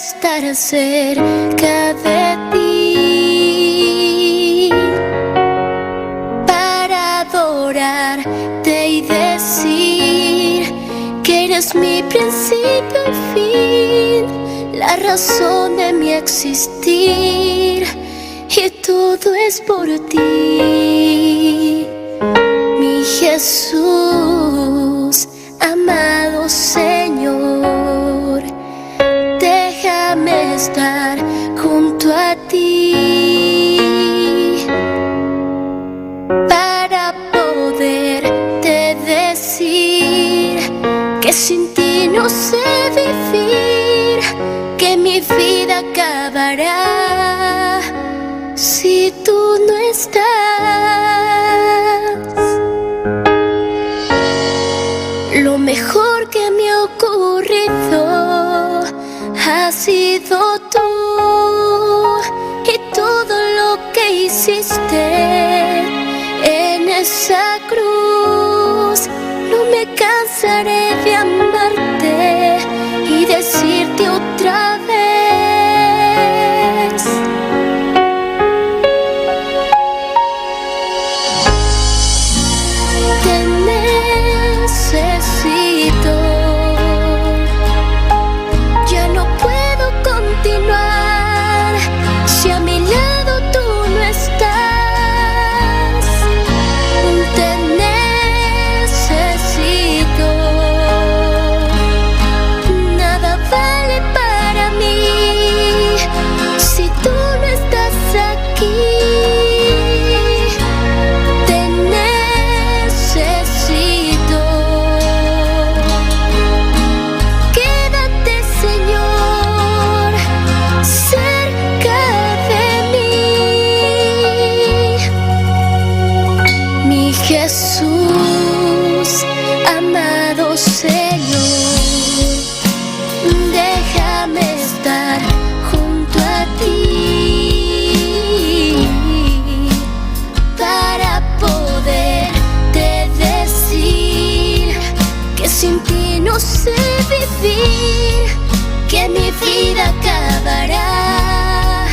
estar cerca de ti para adorarte y decir que eres mi principio y fin, la razón de mi existir y todo es por ti, mi Jesús, amado Señor, déjame estar junto a ti para poderte decir que sin ti no sé vivir, que mi vida acabará si tú no estás. Lo mejor que me ha ocurrido ha sido tú y todo lo que hiciste en esa cruz. No me cansaré de amarte y decirte otra vez. Te necesito. Ya no puedo continuar si a mi lado tú no estás. Te necesito. Nada vale para mí si tú no estás aquí. Te necesito. Quédate, Señor, cerca de mí. Mi Jesús, amado Señor, déjame estar junto a ti para poderte decir que sin ti no sé vivir, que mi vida acabará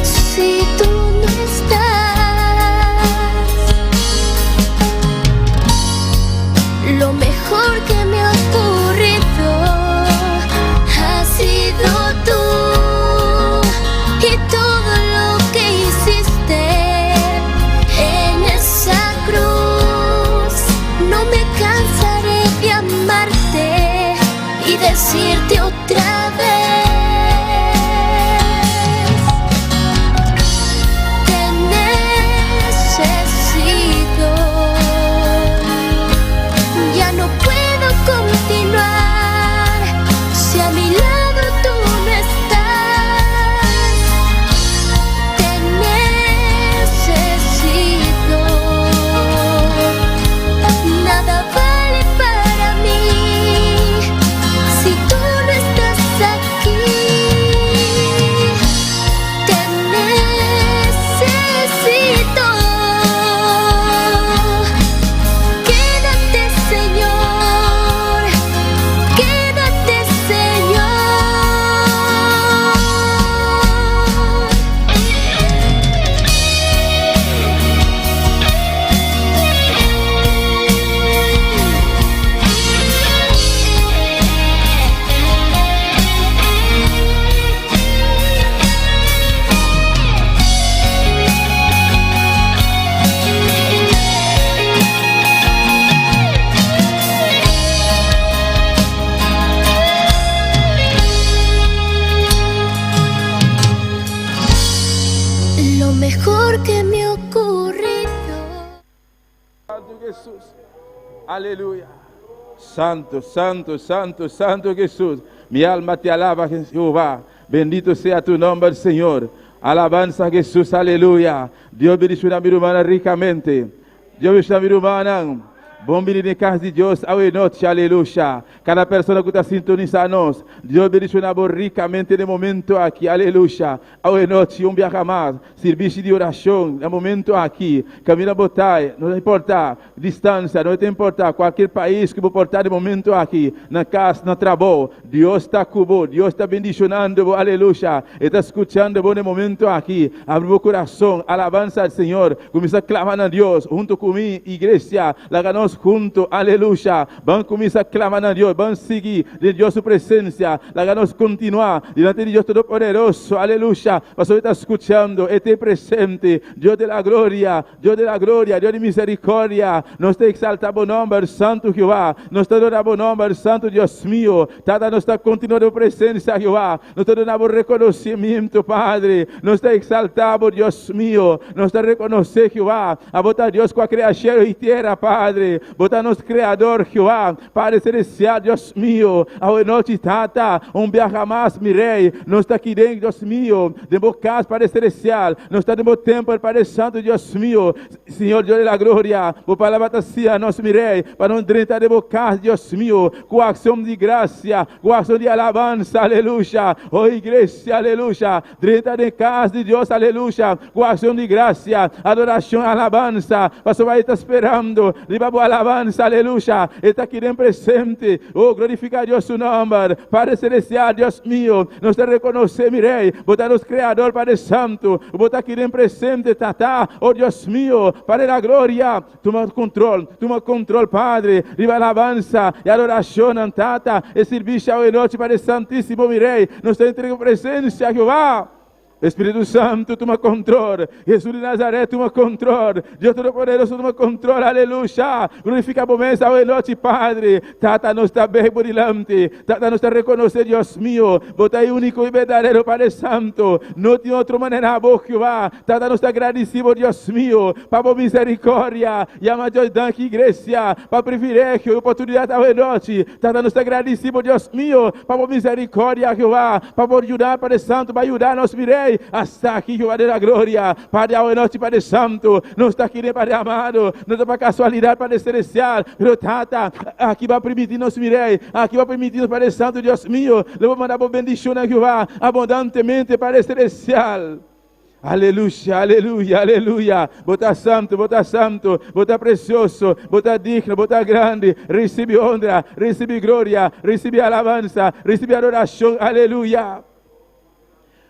si tú no estás. Lo mejor que me ha ocurrido ha sido tú y todo lo que hiciste en esa cruz. No me cansaré de amarte y decirte otra vez. Te necesito. Ya no puedo continuar si a mi lado tú no estás. Te necesito. Nada vale para mí si tú no estás aquí. Te necesito. Quédate, Señor. Quédate, Señor. Lo mejor que me ha ocurrido. Santo Jesús. Aleluya. Santo, santo, santo, santo Jesús. Mi alma te alaba, Jehová. Bendito sea tu nombre, Señor. Alabanza Jesús, aleluya. Dios bendiciona mi hermana ricamente. Dios bendiciona mi hermana. Bon bini den kas di Dios awe nochi, aleluya. Kada persona ku ta sintonisá nos, Dios bendishoná bo rikamente den momento aki, aleluya. Awe nochi, un biaha mas, sirbishi di orashon na momento aki. Kaminda bo ta, no ta importá distansia, no ta importá kualkier pais ku bo por ta den momento aki, na kas, na trabou, Dios ta ku bo, Dios ta bendishonando bo, aleluya. E ta skuchando bo den momento aki. Abri bo kurason, alabansa al Señor. Kuminsá klama na Dios huntu ku mi, iglesia. Laga nos huntu, aleluya. Ban kuminsá klama na Dios, ban sigui den Dios su presensia. Laga nos kontinuá dilanti di Dios Todopoderoso, aleluya, pasobra e ta skuchando, e ta presente. Dios de la gloria, Dios de la gloria, Dios di misericordia, nos ta exalta bo nomber, Santu Jehová. Nos ta duna bo nomber, Santu Dios mio. Tata, nos ta kontinuá den bo presensia, Jehová. Nos ta duna bo reconocimiento, Padre. Nos ta exalta bo, Dios mio. Nos ta reconoce, Jehová, abo ta Dios cu a crea cielo y tierra, Padre. Bo ta nos Creador, Jehová. Padre Celestial, Dios mio, awe nochi, Tata, un biaha mas, mi Rey, nos ta aki den, Dios mio, den bo cas, Padre Celestial. Nos ta den bo tempel, Padre Santo, Dios mio. Señor Dios de la gloria, bo palabra ta siña nos, mi Rey, pa nos drenta den bo cas, Dios mio, cu accion di gracia, cu accion di alabansa, aleluya. Oh iglesia, aleluya, drenta den cas di Dios, aleluya, cu accion di gracia, adoracion, alabansa, pasobra E ta sperando riba bo alabansa, aleluya. E ta aki den presente. Oh, glorifica Dios su nomber. Padre Celestial, Dios mio, nos ta reconoce, mi Rey, bo ta nos Creador, Padre Santo, bo ta aki den presente, Tata, oh Dios mio, Padre de la gloria. Tuma control, tuma control, Padre, riba alabansa y adoracionnan, Tata, e sirbishi awe nochi, Padre Santísimo, mi Rey, nos ta entrega bo presencia, Jehová. Espíritu Santo, tuma control. Jesús de Nazaret, tuma control. Dios Todopoderoso, tuma control. Aleluya. Glorifica bo mes awe nochi, Padre. Tata, nos ta beg bo dilanti. Tata, nos ta reconoce, Dios mío, bo ta e único y berdadero Padre Santo. No tin otro manera bo, Jehová. Tata, nos ta agradeci bo, Dios mío, pa bo misericordia. Yama Dios danki, iglesia, pa privilegio y oportunidad awe nochi. Tata, nos ta agradeci bo, Dios mío, pa bo misericordia, Jehová, pa bo yuda, Padre Santo, pa yuda nos, mi Rey, hasta aki, Jehová de la gloria. Padre, awe nochi, Padre Santo, nos ta aki den, Padre amado, no ta pa casualidad, Padre Celestial, pero Tata, aki bo a permiti nos, mi Rey, aki bo a permiti nos, Padre Santo, Dios mío, lo bo manda bo bendicionnan, Jehová, abundantemente, Padre Celestial. Aleluya, aleluya, aleluya. Bo ta santo, bo ta santo, bo ta precioso, bo ta digno, bo ta grandi. Recibi honra, recibi gloria, recibi alabanza, recibi adoracion. Aleluya.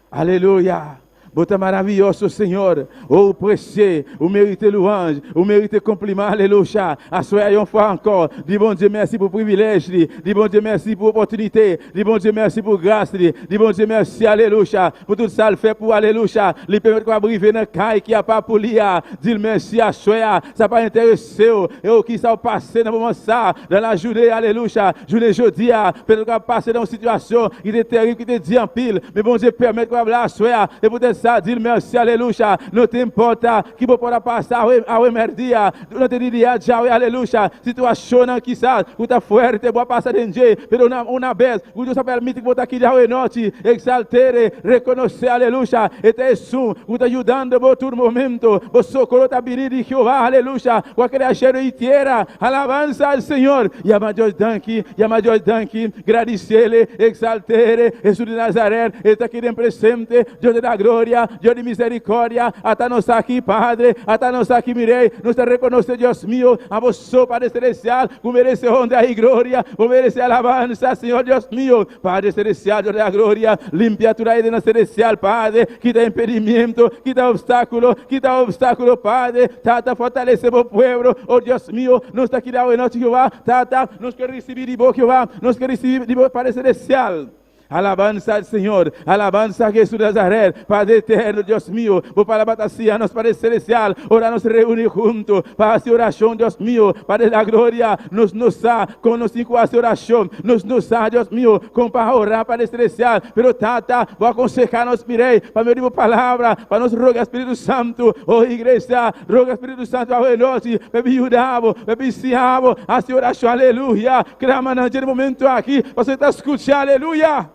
Aleluya. Bo ta maraviyoso, Señor. Oh, presie, ou merite louanj, ou merite konpliman, alelouya. Aswè a yon fwa ankò, di Bondye mèsi pou privilèj li, di Bondye mèsi pou opòtinite, di Bondye mèsi pou gras li, di Bondye mèsi, alelouya, pou tout sa l fè pou ou, alelouya. Li pèmèt ke w ap rive nan kay ki apa pou li a. Di l mèsi aswè a, sa pa enterese w, e w kisa w pase nan moman sa, nan lajounen, alelouya, jounen jodi a, petèt ou ka pase nan yon sitiyasyon ki te terib, ki te di anpil, men Bondye pèmèt ke w ap la aswè a, e poutèt sa, di l mèsi, alelouya, no te enpòta ki bo por a pasa awe, awe mèrdia, durante di dia djawe, alelouya, situashonnan kisas ku ta fuerte bo a pasa den dje, pero una, una bes ku Dios a pèrmiti ku bo ta aki djawe nochi, eksalt'E, rekonosé, alelouya, E ta Esun ku ta yudando bo tur momento, bo sokoro ta bini di Jehová, alelouya, ku a krea shelu i tera, alabansa al Señor, yama Dios danki, yama Dios danki, gradisiel, eksalt'E, Hesus di Nazaret, E ta aki den presente, Dios di la gloria, Dios di misericordia, ata nos aki, Padre, ata nos aki, mi Rey, nos ta reconoce, Dios mio, abo so, Padre Celestial, cu merece honra y gloria, bo merece alabanza, Señor Dios mio, Padre Celestial, Dios de la gloria, limpia tur aire celestial, Padre, kita impedimento, kita obstáculo, kita obstáculo, Padre, Tata, fortalece bo pueblo, oh Dios mio, nos ta aki awe nochi, Jehová, Tata, nos kier ricibi di bo, Jehová, nos kier ricibi di bo, Padre Celestial. Alabanza al Señor, alabanza a Jesús de Nazaret, Padre eterno, Dios mío, bo palabra ta siña nos, Padre celestial, ora nos reuni hunto pa haci oracion, Dios mío, Padre de la gloria, nos no sa con nos tin cu haci oracion, nos no sa, Dios mío, con pa ora, Padre celestial, pero Tata, bo aconseja nos, mi Rey, pa medio di bo palabra, pa nos roga Spiritu Santo, oh iglesia, roga Spiritu Santo awe nochi, pa e yuda bo, pa e siña bo haci oracion, aleluya. Clama nan dje momento aki, pasobra e ta scucha, aleluya.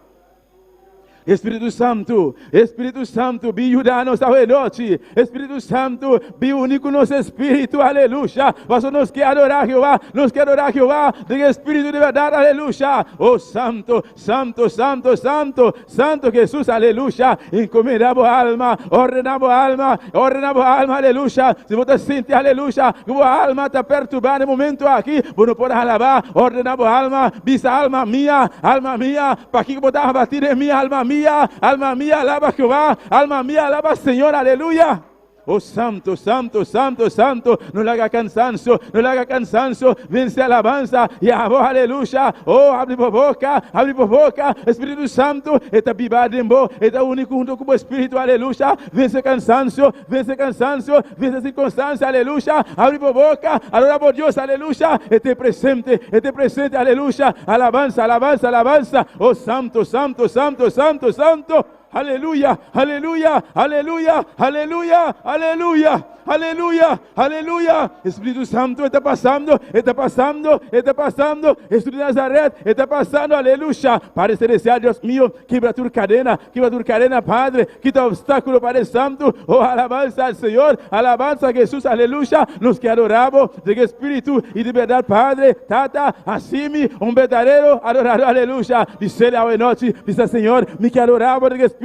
Espíritu Santu, Espíritu Santu, bin yuda nos awe nochi. Espíritu Santu, bin uni ku nos espíritu, aleluya. Pasobra nos ke adorá Jehová, nos ke adorá Jehová den espíritu di bèrdat, aleluya. Oh Santu, Santu, Santu, Santu, Santu Jesús, aleluya. Enkomendá bo alma, ordená bo alma, ordená bo alma, aleluya. Si bo ta sinti, aleluya, ku bo alma ta perturbá na e momento aki, bo no por alabá, ordená bo alma, bisa alma mia, alma mia, Pakiko bo ta abatí den mi, alma mia? Alma mia, alaba Jehová! Alma mia, alaba Señor! Aleluya! O santo, santo, santo, santo, no laga cansancio, no laga cansancio vence alabanza y abo, aleluya. Oh, abri bo boca, abri bo boca, Espíritu Santo, e ta biba den bo, e ta uni hunto cu bo espíritu, aleluya. Vence cansancio, vence cansancio, vence circunstancia, aleluya. Abri bo boca, adora bo Dios, aleluya. E ta presente, e ta presente, aleluya. Alabanza, alabanza, alabanza. Oh, santo, santo, santo, santo, santo. Aleluya, aleluya, aleluya, aleluya, aleluya, aleluya, aleluya. Espíritu Santo ta pasando, ta pasando, ta pasando. Jesús de Nazaret ta pasando, aleluya. Padre Celestial, Dios mío, kibra tur kadena, kibra tur kadena, Padre. Kita obstákulo, Padre Santo. Oh, alabanza al Señor, alabanza a Jesús, aleluya. Nos ke adorá Bo den espíritu i di bèrdat, Padre, Tata, hasi mi un berdadero adorador, aleluya. Bis'El awe nochi, bisa Señor, mi ke adorá Bo den espíritu.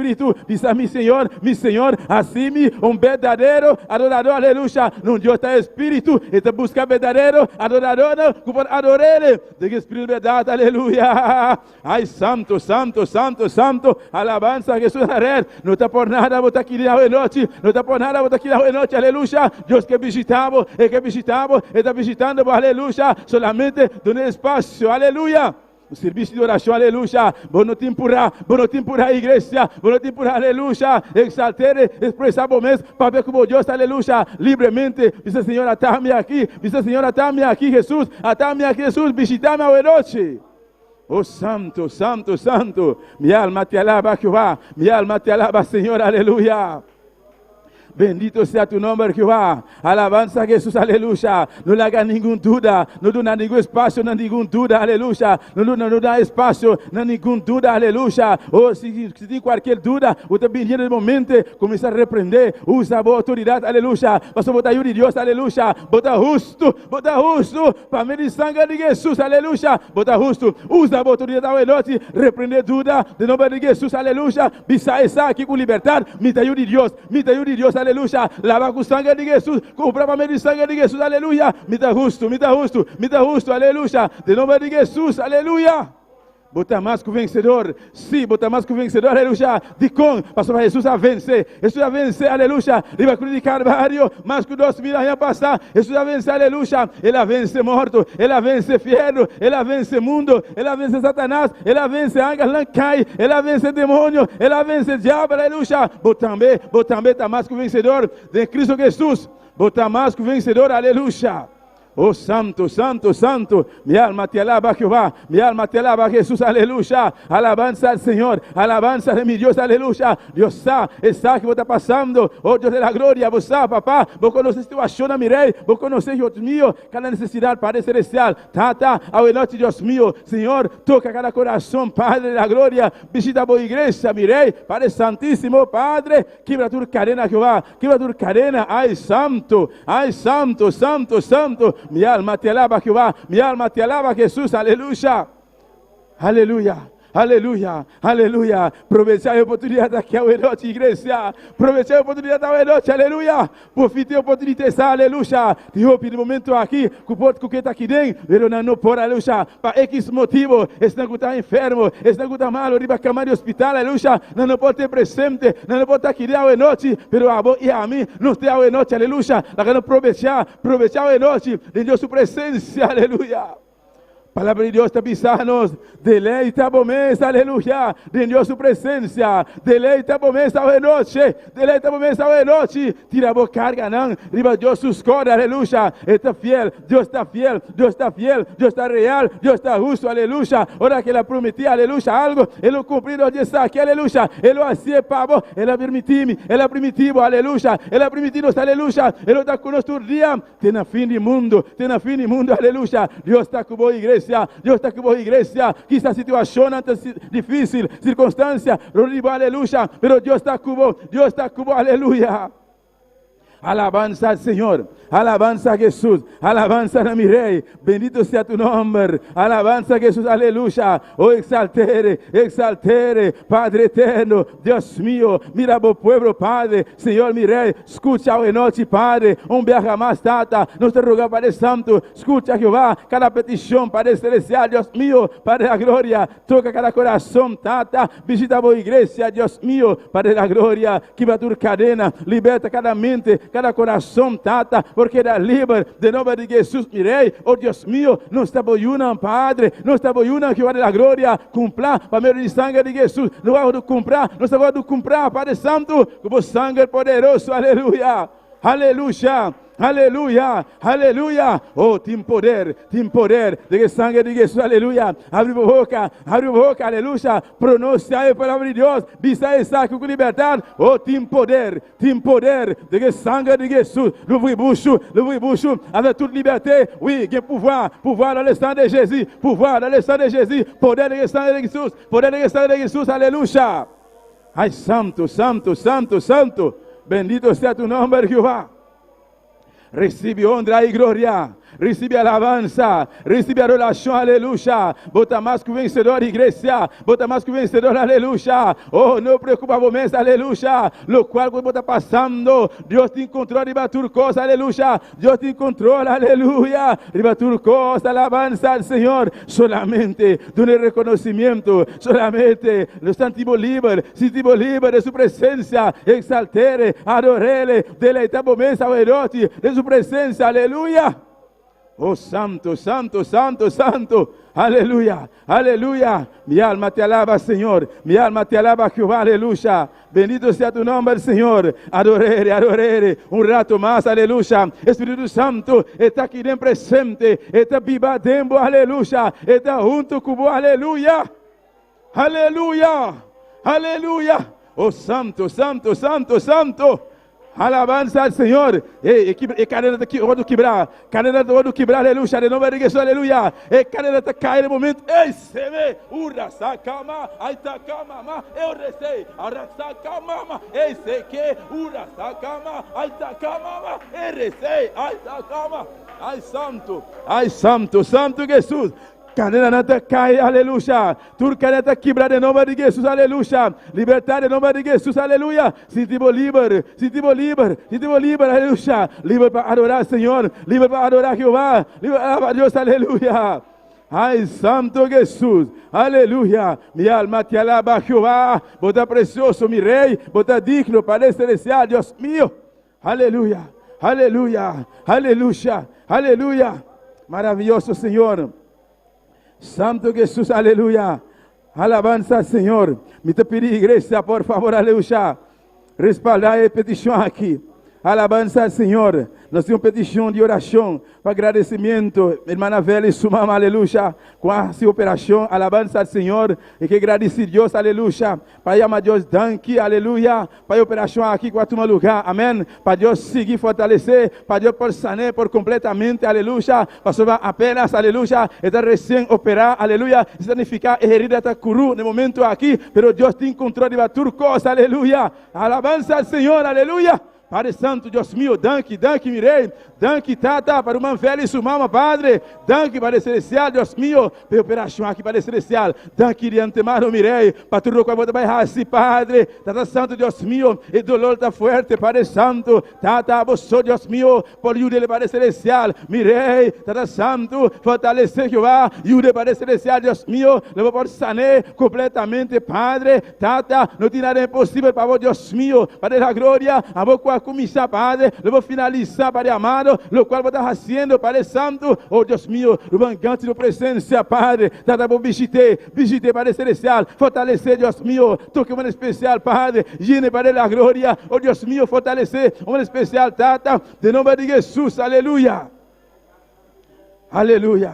Bisa mi Señor, mi Señor, hasi mi un berdadero adorador, aleluya. Nos Dios ta espíritu, E ta buska berdadero adoradornan ku por ador'El den espíritu i bèrdat, aleluya. Ay, santo, santo, santo, santo, alabanza a Jesús Nazaret. No ta por nada bo ta aki awe nochi, no ta por nada bo ta aki awe nochi, aleluya. Dios ke bishitá bo, E ke bishitá bo, E ta bishitando bo, aleluya. Solamente duna espasio, aleluya. Un sirvisio di orashon, aleluya. Bo no tin purá, bo no tin purá, iglesia, bo no tin purá, aleluya. Exaltere, expresá bo mes, papia ku bo Dios, aleluya. Libremente, bisa Señor, ata mi aki, bisa Señor, ata mi aki, Jesús, ata mi aki, Jesús, bishitá mi awe nochi. Oh santo, santo, santo, mi alma te alaba, Jehová, mi alma te alaba, Señor, aleluya. Bendito sea tu nomber, Jehová. Alabanza a Jesús, aleluya. No laga ningun duda, no duna ningun espasio na ningun duda, aleluya. No duna, no da espasio na ningun duda, aleluya. Oh, si, si tin kualkier duda, bo ta biniendo den momento, kuminsá reprendé, usa bo outoridat, aleluya. Pasobra bo ta yu di Dios, aleluya. Bo ta hustu, bo ta hustu. Pa medio di sanger di Jesus, aleluya, bo ta hustu. Usa bo outoridat awe nochi, reprende duda den nomber di Jesus, aleluya. Bisa esaki ku libertat, Mi ta yu di Dios, mi ta yu di Dios, aleluya. Laba ku sanger di Jesus, kumpra pa medio di sanger di Jesus, aleluya. Mi ta hustu, mi ta hustu, mi ta hustu, aleluya. Den nomber di Jesus, aleluya. Bo ta mas ku vensedor. Sí, bo ta mas ku vensedor, aleluya. Dikon? Pasobra Hesus a vense. Hesus a vense, aleluya, riba krus di Kalvario, mas ku 2000 aña pasá. Hesus a vense, aleluya. El a vense morto, el a vense fierno, el a vense mundo, el a vense Satanas, el a vense angelnan kai, el a vense demonio, el a vense diabel, aleluya. Bo tambe, bo tambe ta mas ku vensedor den Kristu Hesus. Bo ta mas ku vensedor, aleluya. Oh santo, santo, santo, mi alma te alaba Jehová, mi alma te alaba Jesús, aleluya, alabanza al Señor, alabanza de mi Dios, aleluya. Dios sa, e sa ki bo ta pasando, oh Dios de la gloria, bo sa, papá, bo conoce situacionnan, mi Rey, bo conoce, Dios mío, cada necesidad, Padre celestial, Tata, awe nochi, Dios mío, Señor, toca cada corazón, Padre de la gloria, bishita bo iglesia, mi Rey, Padre santísimo, Padre, Kibra tur kadena, Jehová, kibra tur kadena, ai santu, ai santu, santu, santu, mi alma te alaba, Jehová, mi alma te alaba, Jesús, aleluya, aleluya, aleluya, aleluya, Probechá e oportunidat aki awe nochi, iglesia, probechá e oportunidat awe nochi, aleluya, Profita e oportunidat esa, aleluya, Tin hopi di momento aki ku por ku ke ta aki den, pero nan no por, aleluya, pa ekis motibu, esnan ku ta enfermo, esnan ku ta malu riba kama di hospital, aleluya, nan no por te presente, nan no por ta aki den awe nochi, pero abo i ami nos te awe nochi, aleluya, laga nos probechá, probechá awe nochi den Dios su presensia, aleluya. Palabra di Dios ta bisa nos, Deleita bo mes, aleluya, den Dios su presencia. Deleita bo mes awe noche, deleita bo mes awe nochi. Tira bo carganan riba Dios su scoda, aleluya. E ta fiel, Dios ta fiel, Dios ta fiel, Dios ta real, Dios ta husto, aleluya. Ora cu El a prometi, aleluya, algo, E lo cumpli nos di esaki, aleluya. E lo hacié pa bo, El a permiti mi, El a primiti bo, aleluya. El a primiti nos, aleluya. E lo ta cu nos tur dia. Te na fin di mundu, te na fin di mundu, aleluya. Dios ta ku bo, iglesia. iglesia. Dios ta ku bo, iglesia. Kisas situashonnan ta difísil, sirkunstansia rònt di bo, aleluya, pero Dios ta ku bo, Dios ta ku bo, aleluya. Alabansa al Señor, alabansa a Jesús, alabansa na mi Rey, bendito sea tu nomber, alabansa a Jesús, aleluya. Oh, exaltere, exaltere, Padre eterno, Dios mío, mira bo pueblo, Padre, Señor mi Rey, skucha awe nochi, Padre, un biaha mas, Tata, nos ta roga, Padre Santo, skucha, Jehová, kada petishon, Padre Celestial, Dios mío, Padre de la Gloria, Toca cada corazon, Tata, bishita bo iglesia, Dios mio, Padre de la gloria, kibra tur cadena, liberta cada mente, cada corazon, Tata, por keda liber, den nomber di Jesus, mi Rey, oh Dios mio, nos ta bo yunan, Padre, nos ta bo yunan, Jehová de la gloria, cumpla pa medio di sanger di Jesus, nos a wordo cumpra, nos a wordo cumpra, Padre Santo, cu bo sanger poderoso, aleluya. Aleluya! Aleluya! Aleluya! Oh, tin poder, tin poder den e sanger di Jesus. Aleluya! Abri bo boka, abri bo boka, aleluya! Pronuncia e palabra di Dios, bisa esaki ku libertad. Oh, tin poder, tin poder den e sanger di Jesus. Louvri bouch ou, louvri bouch ou avèk tout libète. Wi, gen pouvwa, pouvwa dan le san de Jezi, pouvwa dan le san de Jezi, poder den e sanger di Jesus, poder den e sanger di Jesus. Aleluya! Ay, santo, santo, santo, santo, bendito sea tu nomber, Jehová. Recibe honra y gloria, recibe alabanza, recibe adoración, aleluya. Bo ta mas ku vencedor, iglesia. Bo ta mas ku vencedor, aleluya. Oh, no preocupa bo mes, aleluya. Lo cual ku bo ta pasando, Dios tin control riba tur cos, aleluya. Dios tin control, aleluya, riba tur cos, alabanza al Señor. Solamente duna e reconocimiento, solamente nos sinti bo liber, sinti bo liber den su presencia, exaltere, adorele, deleita bo mes awe nochi den su presencia, aleluya. Oh, santo, santo, santo, santo, aleluya, aleluya. Mi alma te alaba, Señor, mi alma te alaba, Jehová, aleluya. Bendito sea tu nomber, Señor. Adorere, adorere. Un rato mas, aleluya. Espíritu Santo ta aki den presente, ta biba den bo, aleluya. Ta hunto ku bo, aleluya. Aleluya, aleluya. Oh, santo, santo, santo, santo. Alabanza al Señor. Ei, e kadena ta wordu kibrá. Kadena ta wordu kibrá, aleluya. Den nomber di Jesus, aleluya. E kadena ta kai den momento. Ei, seme, ura sakama, ai takama, ma, eu resei, ara sakama, ma, ei seke, ura sakama, ai takama, ma, e resei, ai takama. Ai santo, ai santo, santo Jesus. Kadenanan ta kai, aleluya. Tur kadena ta kibra den nomber di Jesus, aleluya. Libertad den nomber di Jesus, aleluya. Sinti bo liber, sinti bo liber, sinti bo liber, aleluya. Liber pa adorá Señor, liber pa adorá Jehová, liber pa alabá Dios, aleluya. Ai, Santo Jesus, aleluya. Mi alma te alaba, Jehová. Bo ta precioso, mi Rey. Bo ta digno, Padre Celestial, Dios mío. Aleluya, aleluya, aleluya, aleluya. Maravilloso Señor. Santo Jesus, aleluya. Alabanza al Señor. Mi ta pidi iglesia, por favor, aleluya. Respaldá e petishon aki. Alabanza al Señor. Nos tin un petishon di orashon pa agradesimentu. Hermana Vela i su mama, aleluya. Ku a hasi operashon. Alabanza al Señor. I ke gradisí Dios, aleluya. Pa yama Dios danki, aleluya, pa e operashon aki ku a tuma lugá, amèn. Pa Dios sigui fortalesé, pa Dios por san'é por kompletamente, aleluya, pasobra apenas, aleluya, e ta resien operá, aleluya, esei ta nifiká e herida ta kurú na e momentu aki, pero Dios tin kontrol riba tur kos, aleluya. Alabansa al Señor, aleluya. Padre Santo, Dios mio, danki, danki mi Rey, danki Tata, pa ruman Vela y su mama, Padre, danki Padre Celestial, Dios mio, pa e operacion aki, Padre Celestial, danki di antemano mi Rey, pa tur locual bo ta bay haci, Padre, Tata Santo, Dios mio, e dolor ta fuerte, Padre Santo, Tata, bo so, Dios mio, por yud'e, Padre Celestial, mi Rey, Tata Santo, fortalece Jehová, yud'e, Padre Celestial, Dios mio, lo bo por san'e completamente, Padre, Tata, no tin nada imposibel pa bo, Dios mio, Padre de la gloria, abo ku a kuminsá, Padre, lo bo finalisá, Padre amado, lokual bo ta hasiendo, Padre Santo, oh Dios mio, ruman ganti bo presensia, Padre, Tata bo bishit'é, bishit'é, Padre Celestial, fortalesé, Dios mio, toke un manera spesial, Padre, yene, Padre de la gloria, oh Dios mio, fortalesé, un manera spesial, Tata, den nomber di Jesus, aleluya, aleluya.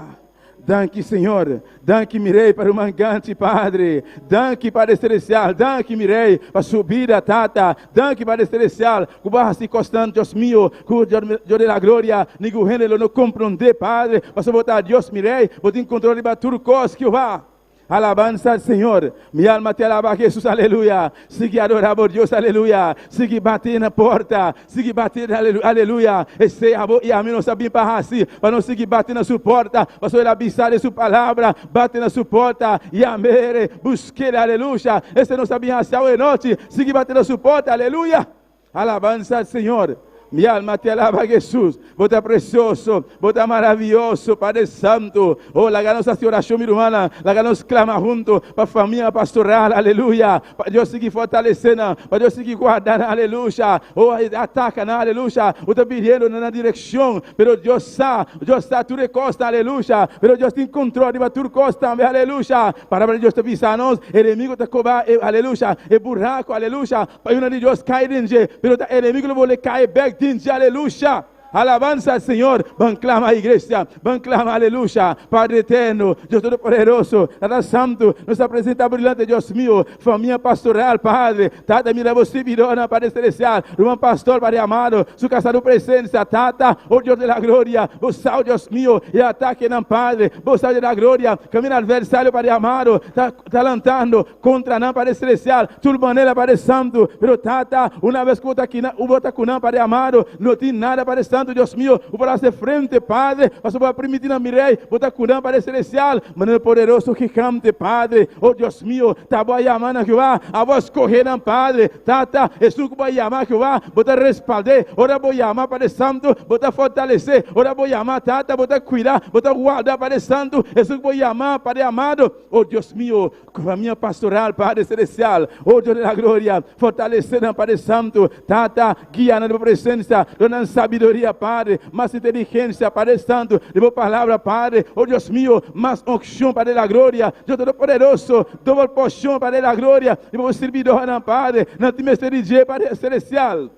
Danki Señor, danki mi Rey pa ruman Ganchi Padre, danki Padre Celestial, danki mi Rey pa su bida Tata, danki Padre Celestial ku bo a hasi kosnan Dios mio ku Dios de la gloria ningun hende lo no komprondé Padre, pasobra bo ta Dios mi Rey, bo tin kontrol riba tur kos Jehová. Alabansa al Señor, mi alma te alaba Jesus, aleluya. Sigui adora bo Dios, aleluya. Sigui bati na porta, sigui bati, aleluya. Esei abo i ami nos a bin pa hasi, pa nos sigui bati na su porta, pasobra el a bisa den su palabra, bati na su porta, yam'e, busk'e, aleluya. Esei nos a bin hasi awe nochi, sigui bati na su porta, aleluya. Alabansa al Señor. Mi alma te alaba Jesus. Bo ta precioso, bo ta maraviyoso, Padre Santo. Oh, laga nos haci oracion, mi rumannan. Laga nos clama hunto pa famia pastoral, aleluya. Pa Dios sigui fortalece nan, pa Dios sigui guarda nan, aleluya. Oh, e ataca nan, aleluya. Bo ta biriendo na nan direccion, pero Dios sa, Dios sa tur e cosnan, aleluya. Pero Dios tin control riba tur cos tambe, aleluya. Palabra di Dios ta bisa nos, enemigo ta coba e, aleluya, e buraco, aleluya. Pa yuna di Dios kai den dje, pero ta enemigo lo bolbe kai bek den dje, aleluya! Alabansa al Señor, ban clama iglesia, ban clama aleluya, Padre eterno, Dios todopoderoso, Tata santo, nos ta presenta bo dilanti Dios mio, famia pastoral, Padre, Tata mira bo sirbidornan, Padre celestial, ruman pastor, Padre amado, su casa bo presencia, Tata, oh Dios de la gloria, bo sa, oh Dios mio, e atakenan, Padre, bo sa, Dios de la gloria, camina adversario, Padre amado, ta ta lantando, Kontra nan Padre Celestial, tur manera Padre Santu, pero Tata, una bes ku bo ta aki nan, bo ta ku nan Padre amado, no tin nada Padre Santu, Dios mio, bo por hasi frente Padre, pasobra bo a primiti nan mi Rey, bo ta ku nan Padre Celestial, manera poderoso gigante Padre, oh Dios mio, ta bo a yama nan Jehová, abo a skohe nan Padre, Tata, esun ku bo a yama Jehová, bo ta respald'é, ora bo yama Padre Santu, bo ta fortalesé, ora bo yama Tata, bo ta kuida, bo ta warda Padre Santu, esun ku bo yama Padre amado, oh Dios mio, Famia pastoral, Padre Celestial, oh Dios de la gloria, fortalece nan, Padre Santo, Tata, guia nan den bo presencia, duna nan sabiduria, Padre, mas inteligencia, Padre Santo, den bo palabra, Padre, oh Dios mio, mas uncion, Padre de la gloria, Dios Todopoderoso, dobel porcion, Padre de la gloria, riba bo sirbidornan, Padre, nan tin mester di dje, Padre Celestial,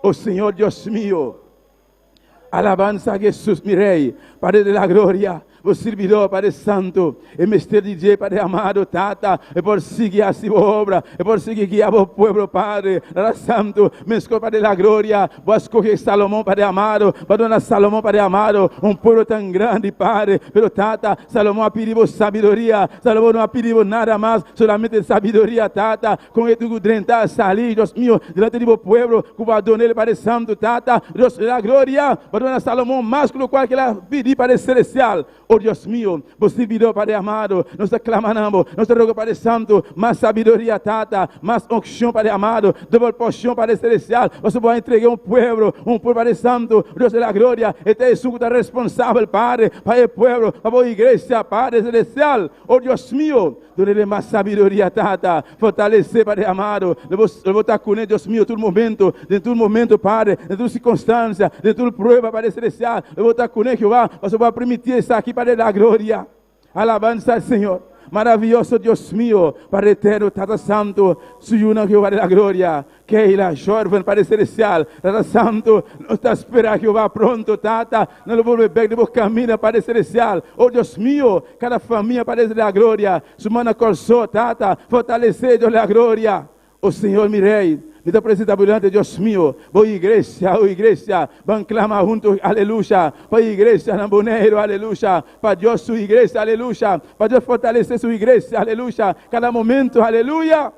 oh Señor Dios mio. Alabansa a Jesus, mi Rey, Padre de la gloria, bo sirbidor, Padre Santo, e mester di dje, Padre amado, Tata, e por sigui haci bo obra, e por sigui guia bo pueblo, Padre, Tata Santo, mescor, Padre de la gloria, bo a scoge Salomon, Padre amado, bo a duna Salomon, Padre amado, un pueblo tan grandi, Padre, pero Tata, Salomon a pidi bo sabiduria, Salomon no a pidi bo nada mas, solamente sabiduria, Tata, Con e tugu drenta a sali, Dios mio, delante di bo pueblo, cu bo a don'el, Padre Santo, Tata, Dios di la gloria, bo a dona Salomon mas cu locual cu el a pidi, Padre Celestial. O Dios mio, bo sirbidor, Padre amado, nos ta clama na bo, nos ta roga, Padre Santo, mas sabiduria, Tata, mas uncion, Padre amado, dobel porcion, Padre Celestial, pasobra bo a entrega un pueblo, un pueblo, Padre Santo, Dios di la gloria, e ta esun cu ta responsabel, Padre, pa e pueblo, pa bo iglesia, Padre Celestial. O Dios mio, Dunele mas sabiduria, Tata. Fortalece, Padre amado. Lo bo, lo bo ta cune, Dios mio, tur momento, den tur momento, Padre, den tur circunstancia, den tur prueba, Padre celestial. Lo bo ta cune, Jehová, pasobra bo a permiti esaki, Padre de la gloria. Alabanza al Señor. Maravilloso Dios mio, Padre eterno, Tata Santo, su Yunan, Jehová de la gloria. Keila, Jorven, Padre Celestial, Tata Santo, nos ta spera Jehová pronto, Tata, nos lo bolbe bek den bo camina, Padre Celestial. Oh Dios mio, cada famia, Padre de la Gloria, su man na Corsou, Tata, fortalece, Dios de la Gloria. Oh Señor, mi Rey, mi ta presenta bo delante, Dios mio, bo iglesia, oh iglesia, ban clama hunto, aleluya, pa iglesia na Boneiru, aleluya, pa Dios su iglesia, aleluya, pa Dios fortalece su iglesia, aleluya, cada momento, aleluya.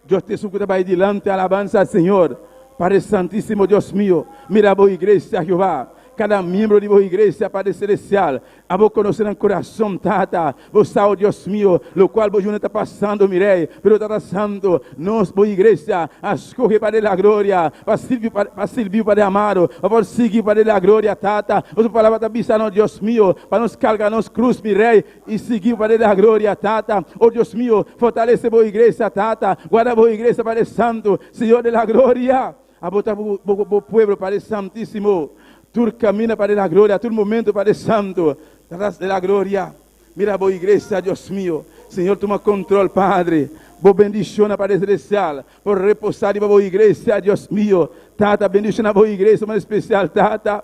Dios ta esun ku ta bai dilanti alabansa al Señor. Padre Santísimo, Dios mio, mira bo iglesia, Jehová. Kada miembro di bo iglesia, Padre Celestial, abo konosé nan kurason, Tata. Bo sa, o Dios mio, lokual bo yunan ta pasando, mi Rei. Pero, Tata Santo, nos, bo iglesia, a skohe Padre la Gloria pa sirbi, pa sirbi, Padre amado, pa por sigui, Padre la Gloria, Tata. Boso palabra ta bisa nos, Dios mio, pa nos karga nos krus, mi Rei, I sigui pa da gloria, Tata. O Dios mio, fortalece bo iglesia, Tata. Guarda bo iglesia, Padre Santo, Señor de la gloria. Abo ta bo, bo, bo pueblo, Padre Santísimo. Tur camina, Padre de la gloria, tur momento, Padre Santo, Tata de la gloria. Mira bo iglesia, Dios mio. Señor, tuma control, Padre. Bo bendiciona, Padre Celestial, por reposa riba bo iglesia, Dios mio. Tata, bendiciona bo iglesia, man especial, Tata.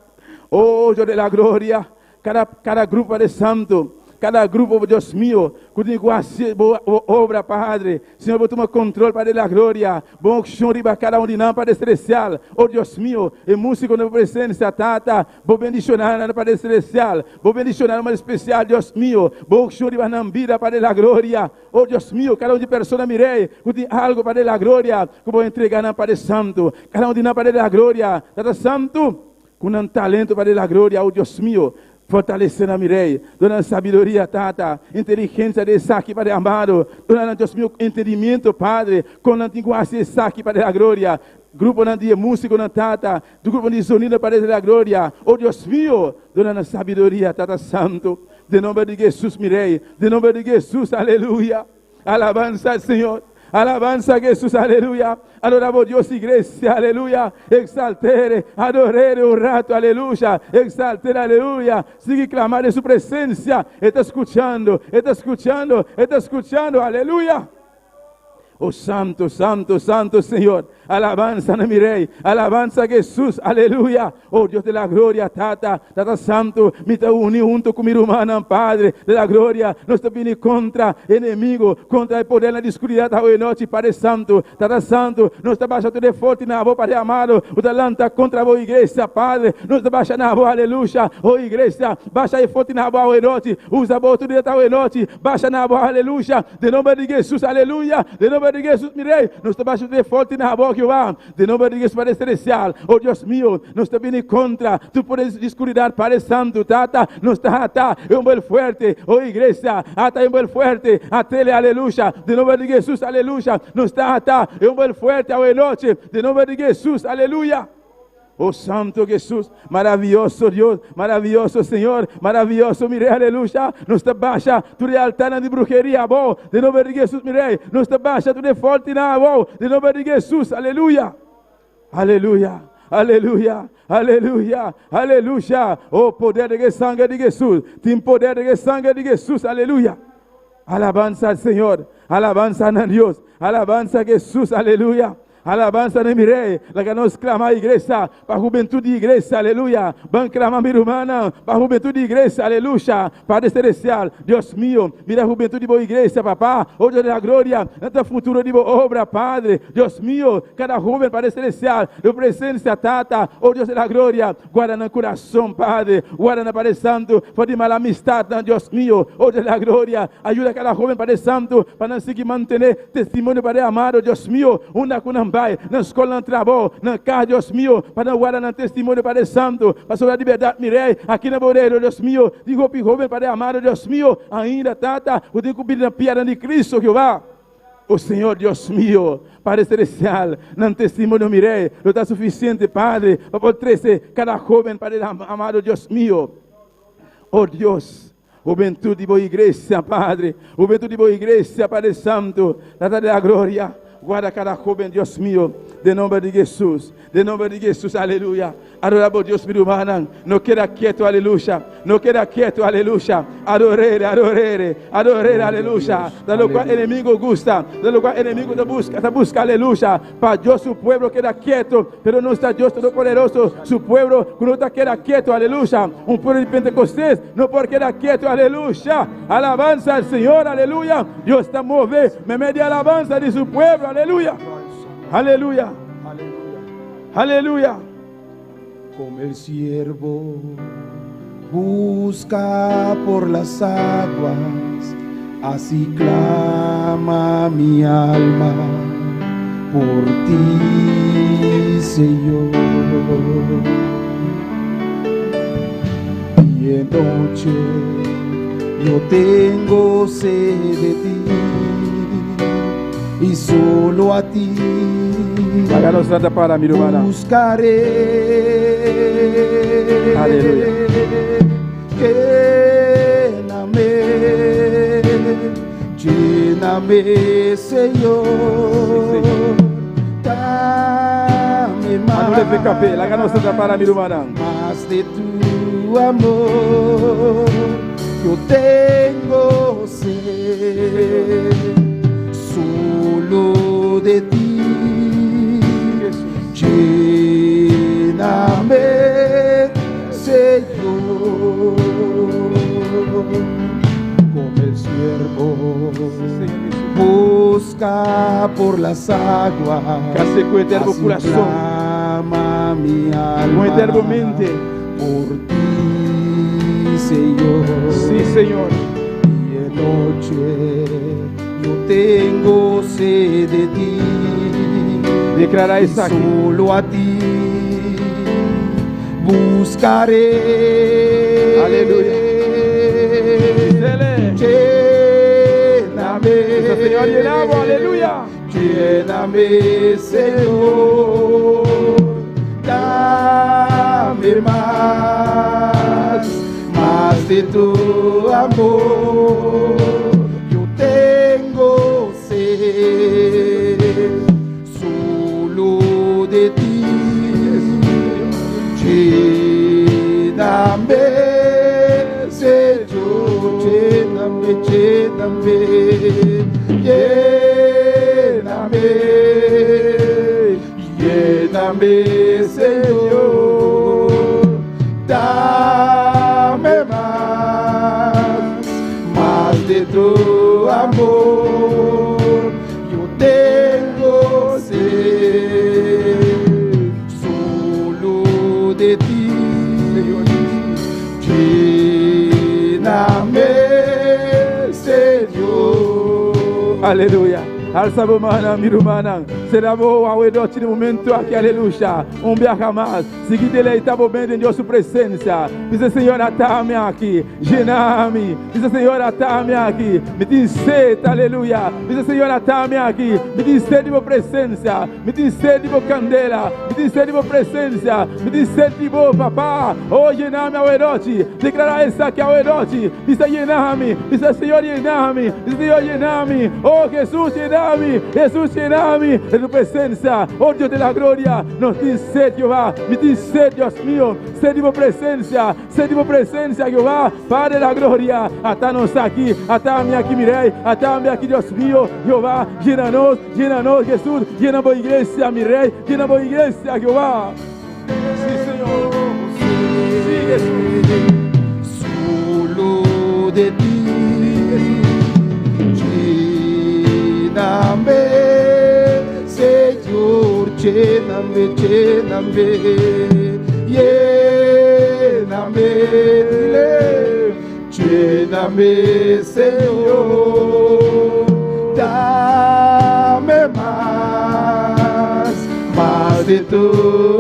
Oh, Dios de la gloria. Kada, kada grupo, Padre Santo, kada grupo, Dios mío, ku tin ku hasi bo obra, Padre. Señor, bo tuma control, Padre de la Gloria. Bo unción riba cada un di nan, Padre Celestial. Oh Dios mío, e músico na bo presencia, Tata, bo bendiciona nan, Padre Celestial. Bo bendiciona nan especial, Dios mío. Bo unción riba nan vida, Padre de la Gloria. Oh Dios mío, cada un di persona, mi Rey, ku tin algo, Padre de la Gloria, ku bo entrega nan, Padre Santo. Cada un di nan, Padre de la Gloria. Tata Santo, ku nan talento, Padre de la Gloria, oh Dios mío, fortalece nan, mi Rey. Duna nan sabiduria, Tata, inteligencia di esaki, Padre amado. Duna nan, Dios mío, entendimiento, Padre, kon nan tin ku hasi esaki, Padre de la Gloria. Gruponan di músiconan, Tata, grupo di sonido, Padre de la Gloria. Oh Dios mío, duna nan sabiduria, Tata Santo. Den nomber di Jesus, mi Rey. Den nomber di Jesus, aleluya. Alabanza al Señor. Alabanza a Jesús, aleluya. Adoramos Dios, iglesia, aleluya. Exaltere, adorere un rato, aleluya. Exaltere, aleluya. Sigue clamar en su presencia. Está escuchando, está escuchando, está escuchando, aleluya. Oh Santo, Santo, Santo Señor. Alabanza na mi Rey. Alabanza a Jesús. Aleluya. Oh Dios de la gloria, Tata, Tata Santo, mi ta uni hunto ku mi rumannan, Padre de la gloria. Nos ta bini kontra enemigo, kontra e podernan di skuridat awe nochi, Padre Santo, Tata Santo. Nos ta basha tur e forti na bo, Padre amado. Bo ta lanta kontra bo iglesia, Padre. Nos ta basha na bo, aleluya. Oh iglesia, basha e forti na bo awe nochi. Usa bo outoridat awe nochi. Basha na bo, aleluya. Den nomber di Jesus, aleluya. Den nomber di Jesus, mi Rey. Nos ta basha tur e forti na bo, Jehová. Den nomber di Jesus, Padre Celestial. Oh Dios mío, nos ta bini kontra tur poder di skuridat, Padre Santo, Tata. Nos ta ata e homber fuerte, oh iglesia, ata e homber fuerte, atele, aleluya. Den nomber di Jesus, aleluya. Nos ta ata e homber fuerte awe noche. Den nomber di Jesus, aleluya. Oh Santo Jesus, maraviyoso Dios, maraviyoso Señor, maraviyoso mi Rey, aleluya. Nos ta basha tur e altarnan di bruheria abou, den nomber di Jesus, mi Rey. Nos ta basha tur e fortinan abou, den nomber di Jesus, aleluya. Aleluya, aleluya, aleluya, aleluya. Oh, poder den e sanger di Jesus, tin poder den e sanger di Jesus, aleluya. Alabansa al Señor, alabansa na Dios, alabansa Jesus, aleluya. Alabansa na mi Rey, laga nos clama iglesia pa hubentud di iglesia, aleluya. Ban clama mi rumannan pa hubentud di iglesia, aleluya. Padre Celestial, Dios mio, mira hubentud di bo iglesia, Papa, oh Dios de la gloria, nan ta futuro di bo obra, Padre, Dios mio, cada hoben, Padre Celestial, di bo presencia, Tata, oh Dios de la gloria, guarda nan curason, Padre, guarda nan, Padre Santo, for di mal amistadnan, Dios mio, oh Dios de la gloria, ayuda cada hoben, Padre Santo, pa nan sigui mantene Testimonio pa e amado, Dios mio, unda ku nan bai, nan skol, nan trabou, nan kas, Dios mio, pa nan warda nan testimonio pa e santu, pasobra di bèrdat mi Rei, aki na bo reino, Dios mio, tin hopi hoben pa e amado, Dios mio, ainda, Tata, ku tin ku bini na pianan di Cristo, Jehová. O Señor, Dios mio, Padre Celestial, nan testimonio, mi Rei, lo ta sufisiente, Padre, pa por trese kada hoben pa e amado, Dios mio. O Dios, Hubentud di bo iglesia, Padre. Hubentud di bo iglesia, Padre Santo. Tata de la Gloria. Guarda cada joven, Dios mío, den nomber di Jesus, den nomber di Jesus, aleluya. Adora bo Dios, mi rumannan. No keda quieto, aleluya. No keda quieto, aleluya. Adorere, adorere, adorere, aleluya. Ta locual enemigo gusta, ta locual enemigo ta busca, ta busca, aleluya. Pa Dios su pueblo keda quieto, pero nos ta Dios Todopoderoso, su pueblo cu no ta keda quieto, aleluya. Un pueblo di Pentecostés no por keda quieto, aleluya. Alabanza al Señor, aleluya. Dios ta move meimei di alabanza di su pueblo, aleluya. Aleluya. Aleluya. Como el siervo busca por las aguas, así clama mi alma por ti, Señor. Día y noche yo tengo sed de ti y solo a ti Laga nos trata para mi rumannan. buscaré. Aleluya. Lléname, lléname, Señor. Señor. Dame más. Anu leve kape, laga nos trata para mi rumannan. Más de tu amor, yo tengo sed, solo de ti. Lléname, Señor. Busca por las aguas. Kase ku eterno Así kurason. clama mi Ku alma eterno mente. por ti, Señor. Sí, Señor. Y de noche yo tengo sed de ti. Deklará Y esaki. solo a ti buscaré. Aleluya. Bis'é. Lléname. Bisa Señor, yena bo, aleluya. Lléname, Señor. Dame mas, más de tu amor. Yo tengo sed solo de ti. Lléname, Señor, lléname, lléname, lléname, lléname, Señor. Dame más, más de tu amor. Yo tengo sed solo de ti. Lléname, Señor. Aleluya. Alsa bo man, mi ruman. Sera bo wowo den e momento aki, aleluya. Un biaha mas. Sigui deleitá bo mes den Dios su presensia. Bisa Señor, ata mi aki. Yena mi. Bisa Señor, ata mi aki. Mi tin set, aleluya. Bisa Señor, ata mi aki. Mi tin set di bo presensia. Mi tin set di bo kandela. Mi tin set di bo presensia. Mi tin set di bo, Papa. Oh, yena mi awe nochi. Deklará esaki awe nochi. Bisa yena mi. Bisa Señor, yena mi. Bisa Señor, yena mi. Oh, Hesus, yena mi. Hesus, yena mi. Di tu presensia. Oh, Dios de la gloria. Nos tin set, Jehová. Mi tin set, Dios mio. Set di bo presensia. Set di bo presensia, Jehová. Padre de la gloria. Ata nos aki. Ata mi aki, mi Rei. Ata mi aki, Dios mio. Jehová, yena nos. Yena nos, Hesus. Yena bo iglesia, mi Rei. Yena bo iglesia, Jehová. Sí, Señor. Sí, Hesus. Solo de ti. Lléname, Señor, lléname, lléname, lléname, dile, lléname, Señor, dame mas, más de tu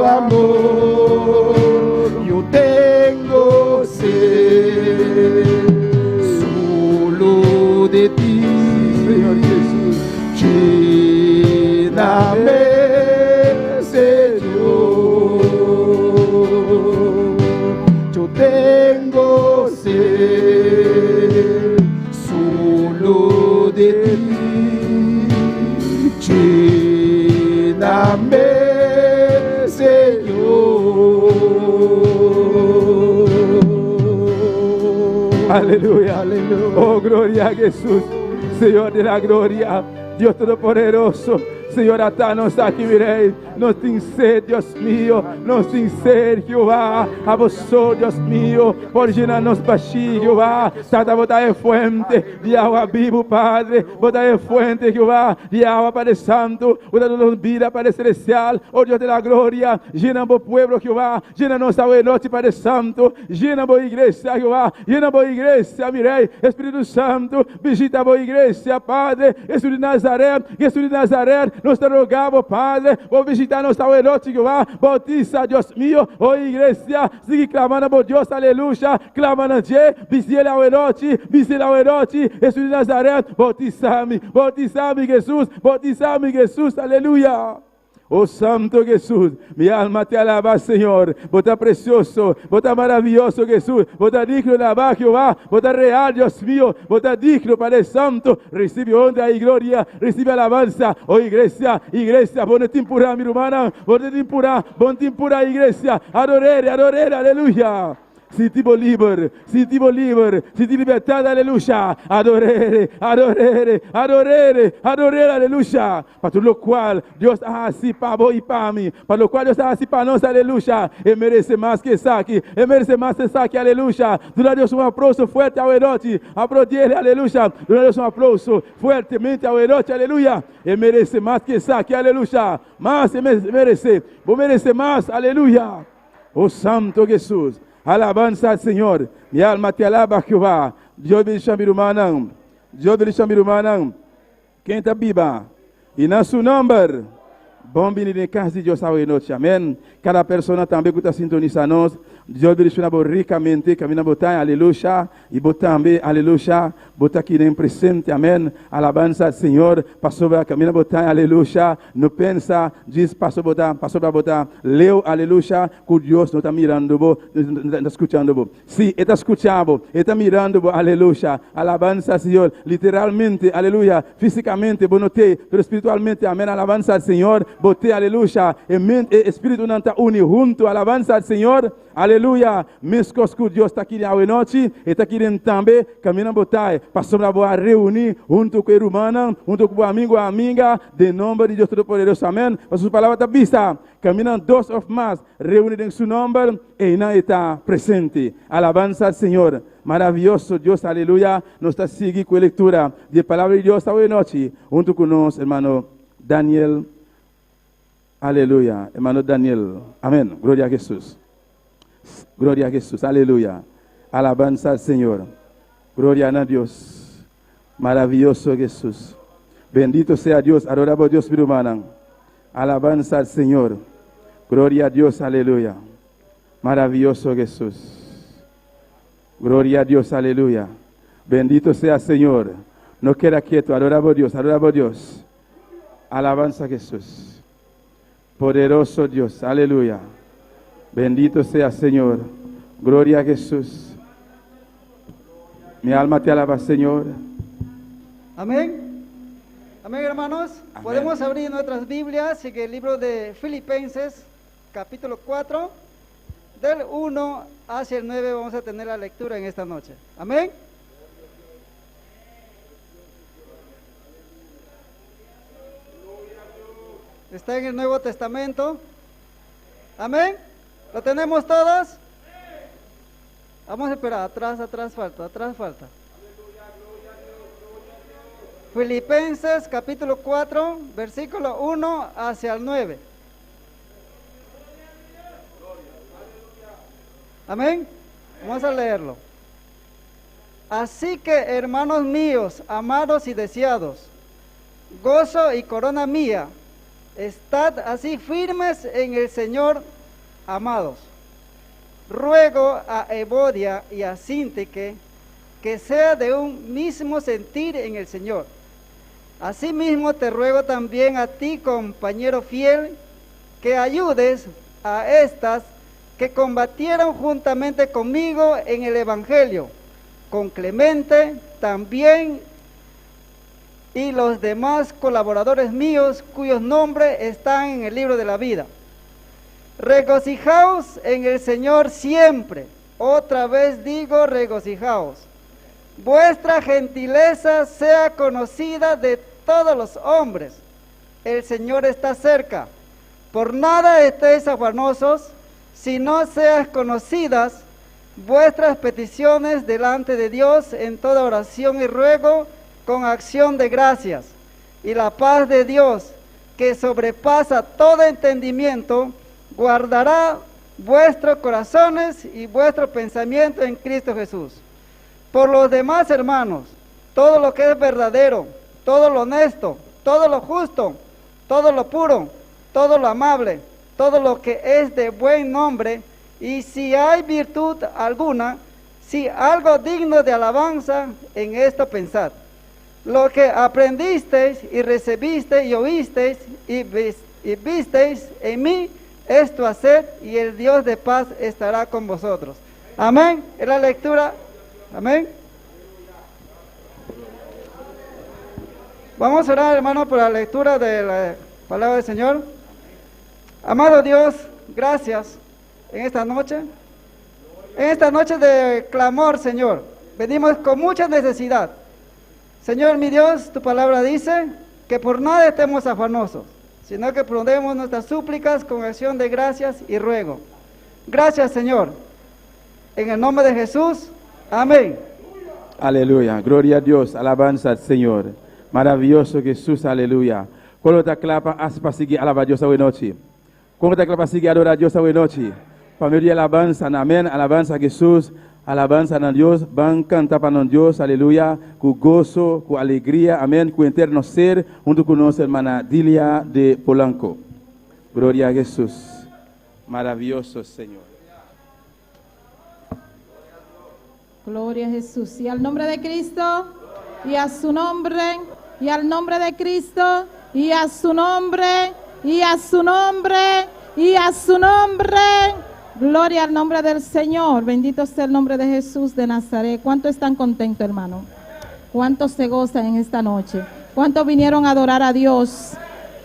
amor. Yo tengo sed solo de ti, Señor Jesús. Lléname, Señor. Yo tengo sed solo de ti. Lléname, Señor. Aleluya. Aleluya. Oh, gloria a Jesús, Señor de la gloria, Dios Todopoderoso. Señor, ata nos aki, mi Rei. Nos tin set, Dios mio. Nos tin set, Jehová. Abo so, Dios mio, por yena nos bashí, Jehová. Tata, bo ta e fuente di awa bibu, Padre. Bo ta e fuente, Jehová, di awa, Padre Santu. Bo ta duna bida, Padre Selestial. Oh Dios de la gloria, yena bo pueblo, Jehová. Yena nos awe nochi, Padre Santu. Yena bo iglesia, Jehová. Yena bo iglesia, mi Rei. Spiritu Santu, bishitá bo iglesia, Padre. Hesus di Nazaret, Hesus di Nazaret, nos ta roga bo, Padre, bo bishitá nos awe nochi, Jehová. Boutisá, Dios mio, oh iglesia, sigui klama na bo Dios, aleluya. Klama na dje, bis'é awe nochi, bis'é awe nochi, Hesus di Nazaret, boutisá mi, boutisá mi, Hesus, boutisá mi, Hesus, aleluya. Oh Santu Hesus, mi alma ta alabá, Señor. Bo ta presioso, bo ta maravioso, Hesus. Bo ta digno di alabá, Jehová. Bo ta real, Dios mio. Bo ta digno, Padre Santu. Risibí honra i gloria, risibí alabansa. Oh iglesia, iglesia, bo no tin purá, mi rumannan. Bo no tin purá, bo no tin purá, iglesia. Ador'é, ador'é, aleluya. Sinti bo liber, sinti bo liber, sinti libertad, aleluya. Ador'é, ador'é, ador'é, ador'é, aleluya. Pa tur lokual Dios a hasi pa bo i pa mi, pa lokual Dios a hasi pa nos, aleluya. E merese mas ku esaki, e merese mas esaki, aleluya. Duna Dios un aplouso fuerte awe nochi, aplaudié, aleluya. Duna Dios un aplouso fuertemente awe nochi, aleluya. E merese mas ku esaki, aleluya. Mas e merese, bo merese mas, aleluya. Oh Santo Jesús, alabanza al Señor. Mi alma te alaba, Jehová. Dios bendiciona mi rumannan. Dios bendiciona mi rumannan. Ken ta biba? I na su nomber. Bon bini den cas di Dios awe nochi. Amen. Cada persona tambe cu ta sintonisa nos. Dios bendiciona bo ricamente. Camina bo ta, aleluya. I bo tambe, aleluya, bo ta aki den presente, amen. Alabansa al Señor, pasobra kaminda bo ta, aleluya. No pensa djis paso bo ta, pasobra bo ta leu, aleluya, ku Dios no ta mirando bo, no ta skuchando bo. Sí, E ta skucha bo, E ta mirando bo, aleluya. Alabansa al Señor. Literalmente, aleluya, físikamente bo no t'ei, pero spiritualmente, amen, alabansa al Señor, bo t'ei, aleluya. E mente, e espiritunan ta uni huntu, alabansa al Señor. Aleluya! Meskos ku Dios ta kiri awenochi, E ta kiri tambe kaminda bo ta, pasobra bo a reuní huntu ku e rumannan, huntu ku bo amigu o amiga, den nòmber di Dios Todopoderoso. Amèn. Pasobra Su Palabra ta bisa, Kaminda dos òf mas reuní den Su nòmber, einan E ta presente. Alabansa al Señor! Maravioso Dios! Aleluya! Nos ta sigui ku e lektura di e Palabra di Dios awenochi huntu ku nos hermano Daniel. Aleluya, hermano Daniel. Amén. Gloria a Jesús. Gloria a Jesús. Aleluya. Alabanza al Señor. Gloria a Dios. Maravilloso Jesús. Bendito sea Dios. Adoramos Dios, mi hermana. Alabanza al Señor. Gloria a Dios. Aleluya. Maravilloso Jesús. Gloria a Dios. Aleluya. Bendito sea Señor. No queda quieto. Adoramos Dios. Adoramos Dios. Alabanza a Jesús. Poderoso Dios. Aleluya. Bendito sea Señor. Gloria a Jesús. Mi alma te alaba, Señor. Amén. Amén, hermanos. Amén. Podemos abrir nuestras Biblias en el libro de Filipenses, capítulo 4, del 1 hacia el 9 vamos a tener la lectura en esta noche. Amén. Está en el Nuevo Testamento. Amén. ¿Lo tenemos todos? Vamos a esperar, atrás, atrás falta, atrás falta. Filipenses capítulo 4, versículo 1 hacia el 9. Amén. Vamos a leerlo. Así que, hermanos míos, amados y deseados, gozo y corona mía, estad así firmes en el Señor, amados. Ruego a Evodia y a Síntique que sea de un mismo sentir en el Señor. Asimismo te ruego también a ti, compañero fiel, que ayudes a estas que combatieron juntamente conmigo en el Evangelio, con Clemente también y los demás colaboradores míos cuyos nombres están en el libro de la vida. Regocijaos en el Señor siempre. Otra vez digo, regocijaos. Vuestra gentileza sea conocida de todos los hombres. El Señor está cerca. Por nada estéis afanosos, si no seas conocidas vuestras peticiones delante de Dios en toda oración y ruego con acción de gracias. Y la paz de Dios, que sobrepasa todo entendimiento, guardará vuestros corazones y vuestro pensamiento en Cristo Jesús. Por los demás, hermanos, todo lo que es verdadero, todo lo honesto, todo lo justo, todo lo puro, todo lo amable, todo lo que es de buen nombre, y si hay virtud alguna, si algo digno de alabanza, en esto pensad. Lo que aprendisteis y recibisteis y oísteis y, y visteis en mí, esto haced y el Dios de paz estará con vosotros. Amén. Es la lectura. Amén. Vamos a orar, hermano, por la lectura de la palabra del Señor. Amado Dios, gracias en esta noche. En esta noche de clamor, Señor, venimos con mucha necesidad. Señor mi Dios, tu palabra dice que por nada estemos afanosos, sino que prondemos nuestras súplicas con acción de gracias y ruego. Gracias, Señor. En el nombre de Jesús, amén. Aleluya. Gloria a Dios. Alabanza al Señor. Maravilloso Jesús. Aleluya. Kon ta kla pa pa sigui alabá Dios awe nochi? Kon ta kla pa sigui adorá Dios awe nochi? Pa medio di alabansa, amèn. Alabansa na Jesús. Alabansa na Dios. Ban kanta pa Dios. Aleluya. Ku goso, ku alegria. Amèn. Ku henter ser. Huntu ku nos ruman Dilia de Polanco. Gloria a Jesús. Maravilloso Señor. Gloria a Jesús. Y al nombre de Cristo, y a su nombre, y al nombre de Cristo, y a su nombre, y a su nombre, y a su nombre. Gloria al nombre del Señor. Bendito sea el nombre de Jesús de Nazaret. ¿Cuántos están contentos, hermano? ¿Cuántos se gozan en esta noche? ¿Cuántos vinieron a adorar a Dios?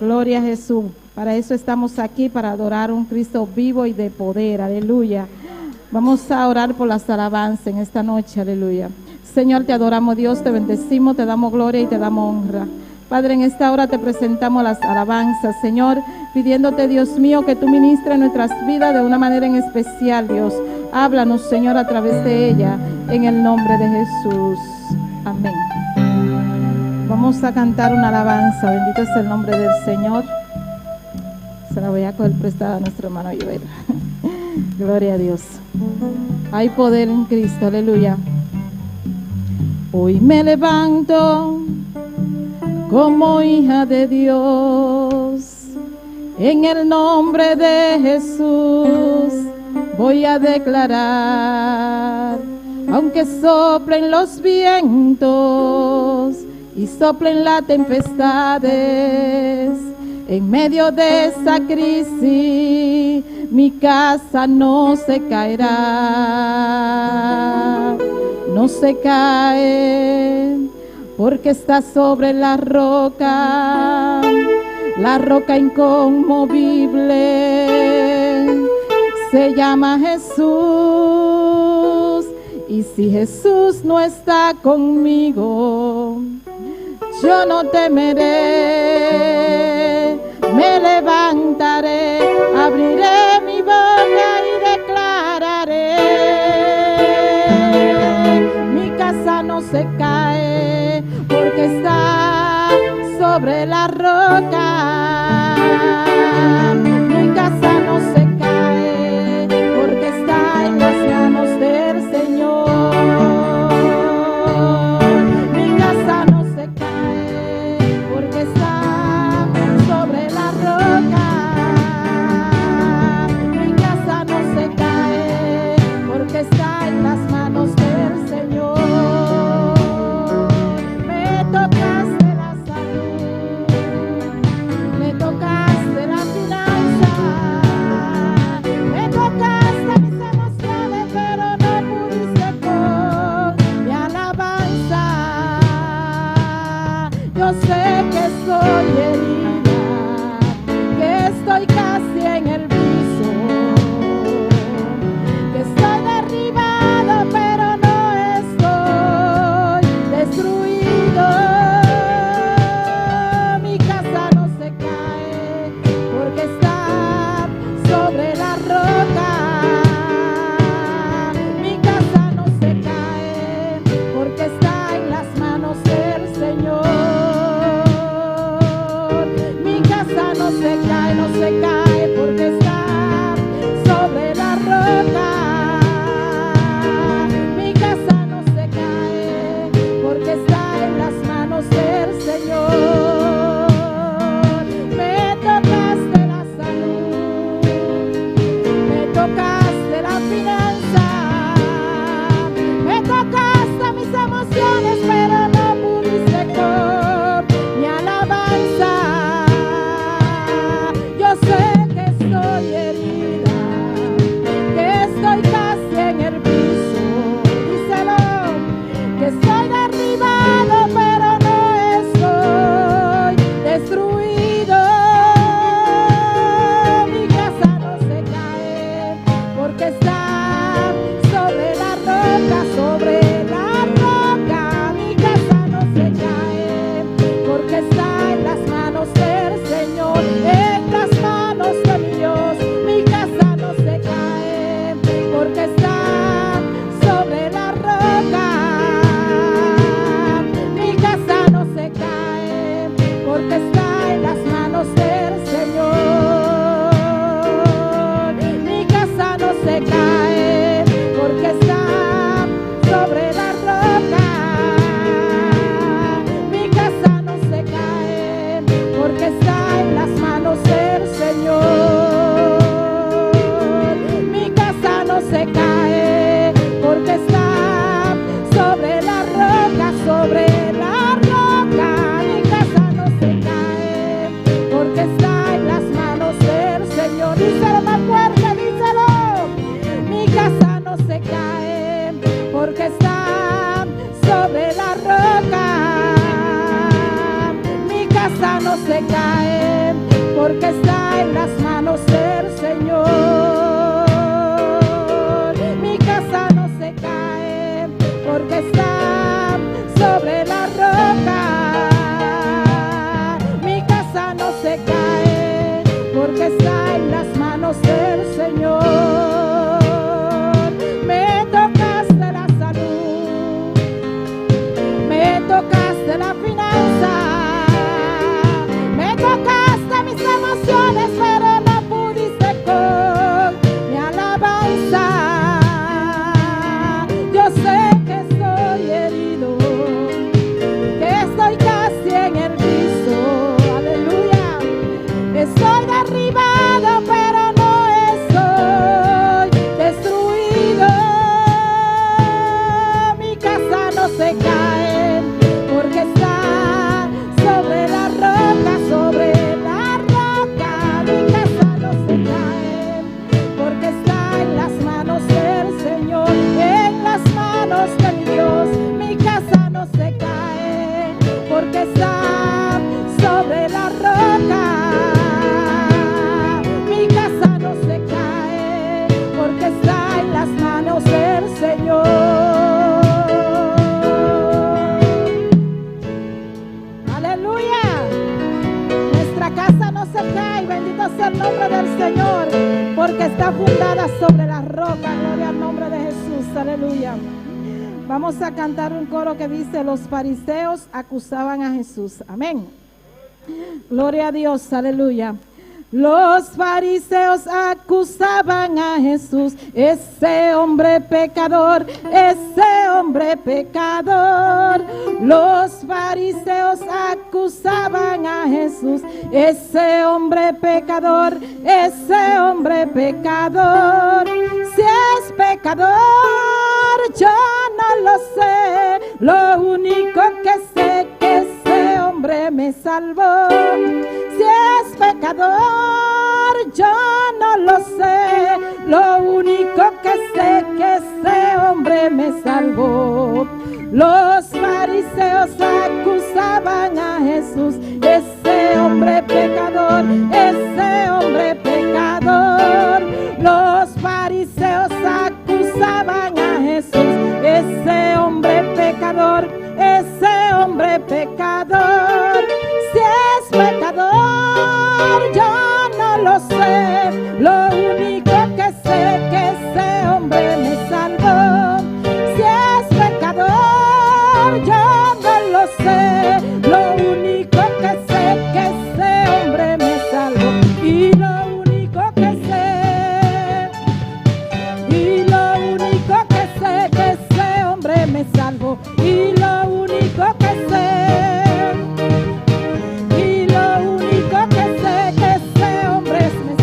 Gloria a Jesús. Para eso estamos aquí, para adorar a un Cristo vivo y de poder. Aleluya. Vamos a orar por las alabanzas en esta noche, aleluya. Señor, te adoramos Dios, te bendecimos, te damos gloria y te damos honra. Padre, en esta hora te presentamos las alabanzas, Señor, pidiéndote, Dios mío, que tú ministres nuestras vidas de una manera en especial, Dios. Háblanos, Señor, a través de ella, en el nombre de Jesús. Amén. Vamos a cantar una alabanza, bendito es el nombre del Señor. Se la voy a coger prestada a nuestro hermano Joel. Gloria a Dios. Hay poder en Cristo, aleluya. Hoy me levanto como hija de Dios. En el nombre de Jesús voy a declarar, aunque soplen los vientos y soplen las tempestades, en medio de esa crisis mi casa no se caerá, no se cae, porque está sobre la roca, la roca inconmovible, se llama Jesús, y si Jesús no está conmigo, yo no temeré, me levantaré, abriré mi boca y declararé. Mi casa no se cae porque está sobre la roca. Mi casa no se cae porque está en las manos del Señor. Mi casa no se cae porque está sobre la roca. Mi casa no se cae porque está en las manos del Señor. Me tocaste la salud, me tocaste la finanza, me tocaste mis emociones, pero no pudiste con mi alabanza. Yo sé que estoy herida, que estoy casi en el piso, que estoy derribado, pero no estoy destruido. Mi casa no se cae porque está sobre la roca. Mi casa no se cae porque está en las manos del Señor. Mi casa no se cae, no se cae porque está sobre la roca. Mi casa no se cae porque está en las manos del Señor. Me tocaste la salud, me tocaste la finanza, me tocaste mis emociones, pero no pudiste con mi alabanza. Yo sé que estoy manos del Señor. Mi casa no se cae porque está sobre la roca. Mi casa no se cae porque está en las manos del Señor. Mi casa no se cae porque está sobre la roca, sobre la roca. Mi casa no se cae porque está en las manos del Señor. Díselo más fuerte, díselo. Mi casa no se cae porque está sobre la roca. Mi casa no se cae porque está en las manos del Señor. Mi casa no se cae porque está sobre la roca. Mi casa no se cae porque está en las manos del Señor. Me tocaste la salud, me tocaste la finanza, me tocaste mis emociones, pero no pudiste con mi alabanza. Yo sé que estoy herido, que estoy casi en el piso, aleluya. Estoy derribado, pero no estoy destruido. Mi casa no se cae porque está sobre la roca, sobre la roca. Mi casa no se cae porque está en las manos del Señor, en las manos de mi Dios. Mi casa no se cae porque está sobre la roca. Mi casa no se cae porque está en las manos del Señor. Aleluya. Nuestra casa no se cae, bendito sea el nombre del Señor, porque está fundada sobre la roca. Gloria al nombre de Jesús. Aleluya. Vamos a cantar un coro que dice: los fariseos acusaban a Jesús. Amén. Gloria a Dios, aleluya. Los fariseos acusaban a Jesús, ese hombre pecador, ese hombre pecador. Los fariseos acusaban a Jesús, ese hombre pecador, ese hombre pecador. Si es pecador, yo no lo sé, lo único que sé que ese hombre me salvó. Si es pecador, yo no lo sé, lo único que sé que ese hombre me salvó. Los fariseos acusaban a Jesús, ese hombre pecador, ese hombre pecador. Los fariseos acusaban a Jesús, ese hombre pecador, ese hombre pecador. Si es pecador, yo no lo sé, lo único que sé que ese hombre me salvó. Si es pecador, yo no lo sé, lo único que sé que ese hombre me salvó. Y lo único que sé, y lo único que sé que ese hombre me salvó. Y lo único que sé, y lo único que sé que ese hombre me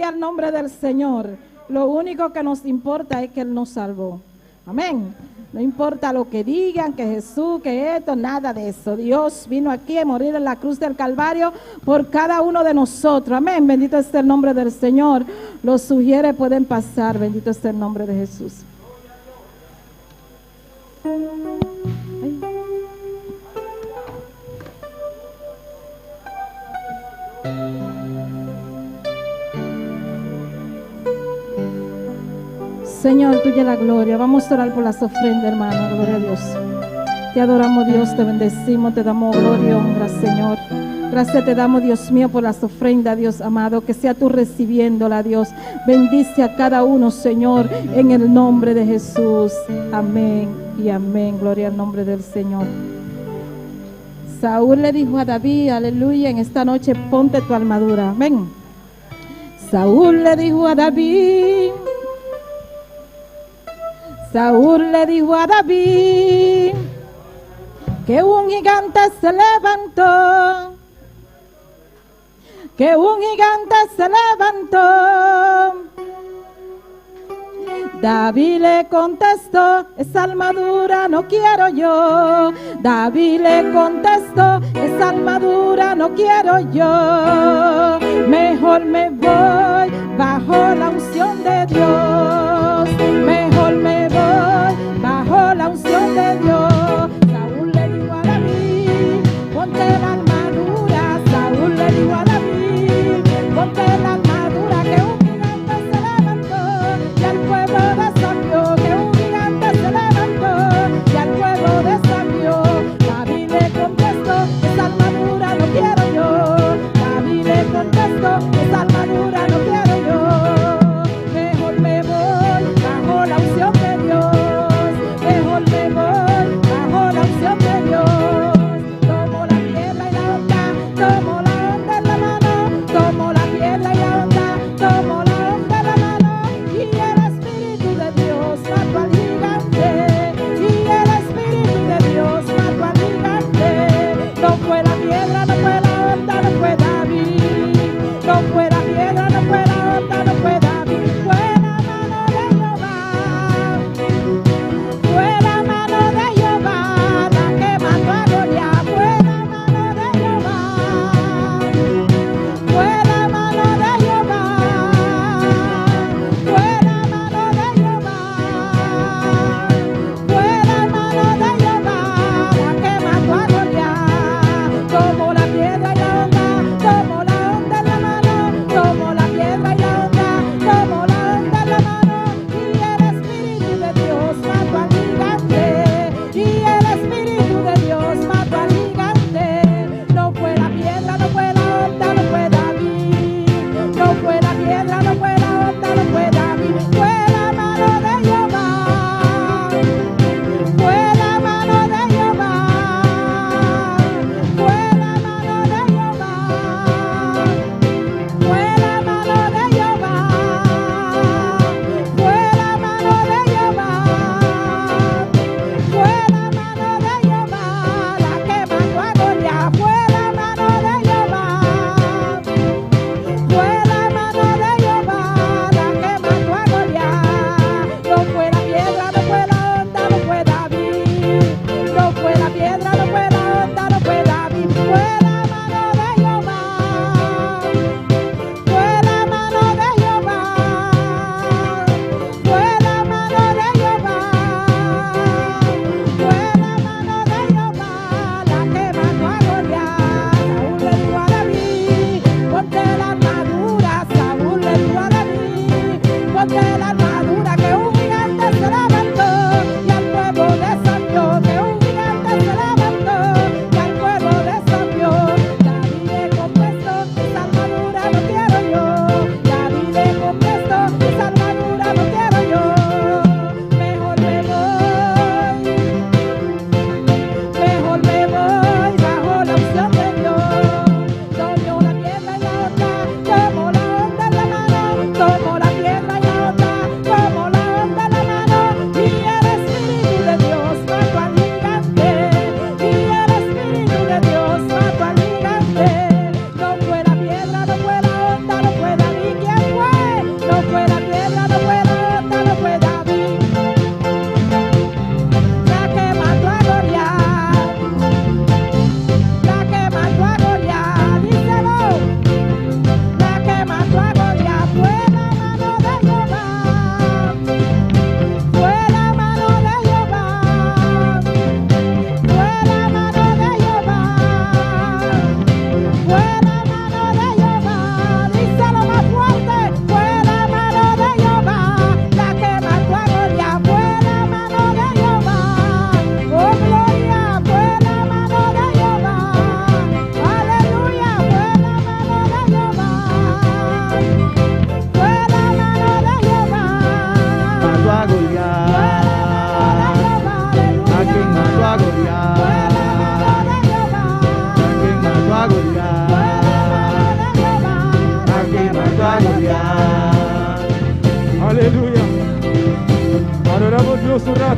Gloria al nombre del Señor. Lo único que nos importa es que Él nos salvó. Amén. No importa lo que digan, que Jesús, que esto, nada de eso. Dios vino aquí a morir en la cruz del Calvario por cada uno de nosotros. Amén. Bendito sea el nombre del Señor. Los sugieres pueden pasar. Bendito sea el nombre de Jesús. Ay. Señor, tuya la gloria. Vamos a orar por las ofrendas, hermano. Gloria a Dios. Te adoramos, Dios, te bendecimos, te damos gloria y honra, Señor. Gracias te damos, Dios mío, por las ofrendas, Dios amado. Que sea tú recibiéndola, Dios. Bendice a cada uno, Señor, en el nombre de Jesús. Amén y amén. Gloria al nombre del Señor. Saúl le dijo a David, aleluya, en esta noche ponte tu armadura. Amén. Saúl le dijo a David. Saúl le dijo a David que un gigante se levantó, que un gigante se levantó. David le contestó, esa armadura no quiero yo. David le contestó, esa armadura no quiero yo. Mejor me voy bajo la unción de Dios. Mejor me voy bajo la unción de Dios. Saúl le dijo a David, ponte la armadura. Saúl le dijo a David, ponte la armadura, que un gigante se levantó y al pueblo desafió, que un gigante se levantó y al pueblo desafió. David le contestó, esa armadura no quiero yo. David le contestó, esa armadura no quiero yo. Mejor me voy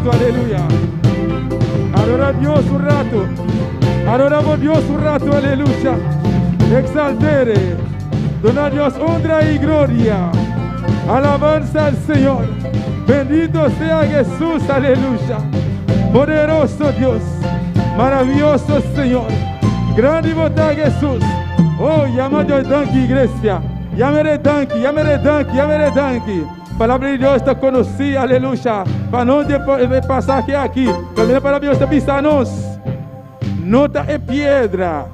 rato, aleluya. Adora Dios un rato. Adoramos Dios un rato, aleluya. Exaltere. Dona Dios honra y gloria. Alabanza al Señor. Bendito sea Jesús, aleluya. Poderoso Dios. Maravilloso Señor. Grande bota Jesús. Oh, llama a Dios danki, iglesia. Llámele danki, llámele danki, llámele danki. Palabra di Dios ta konosí, aleluya. Pa nos di e pasaje aki, kaminda palabra di Dios ta bisa nos, No ta e piedra,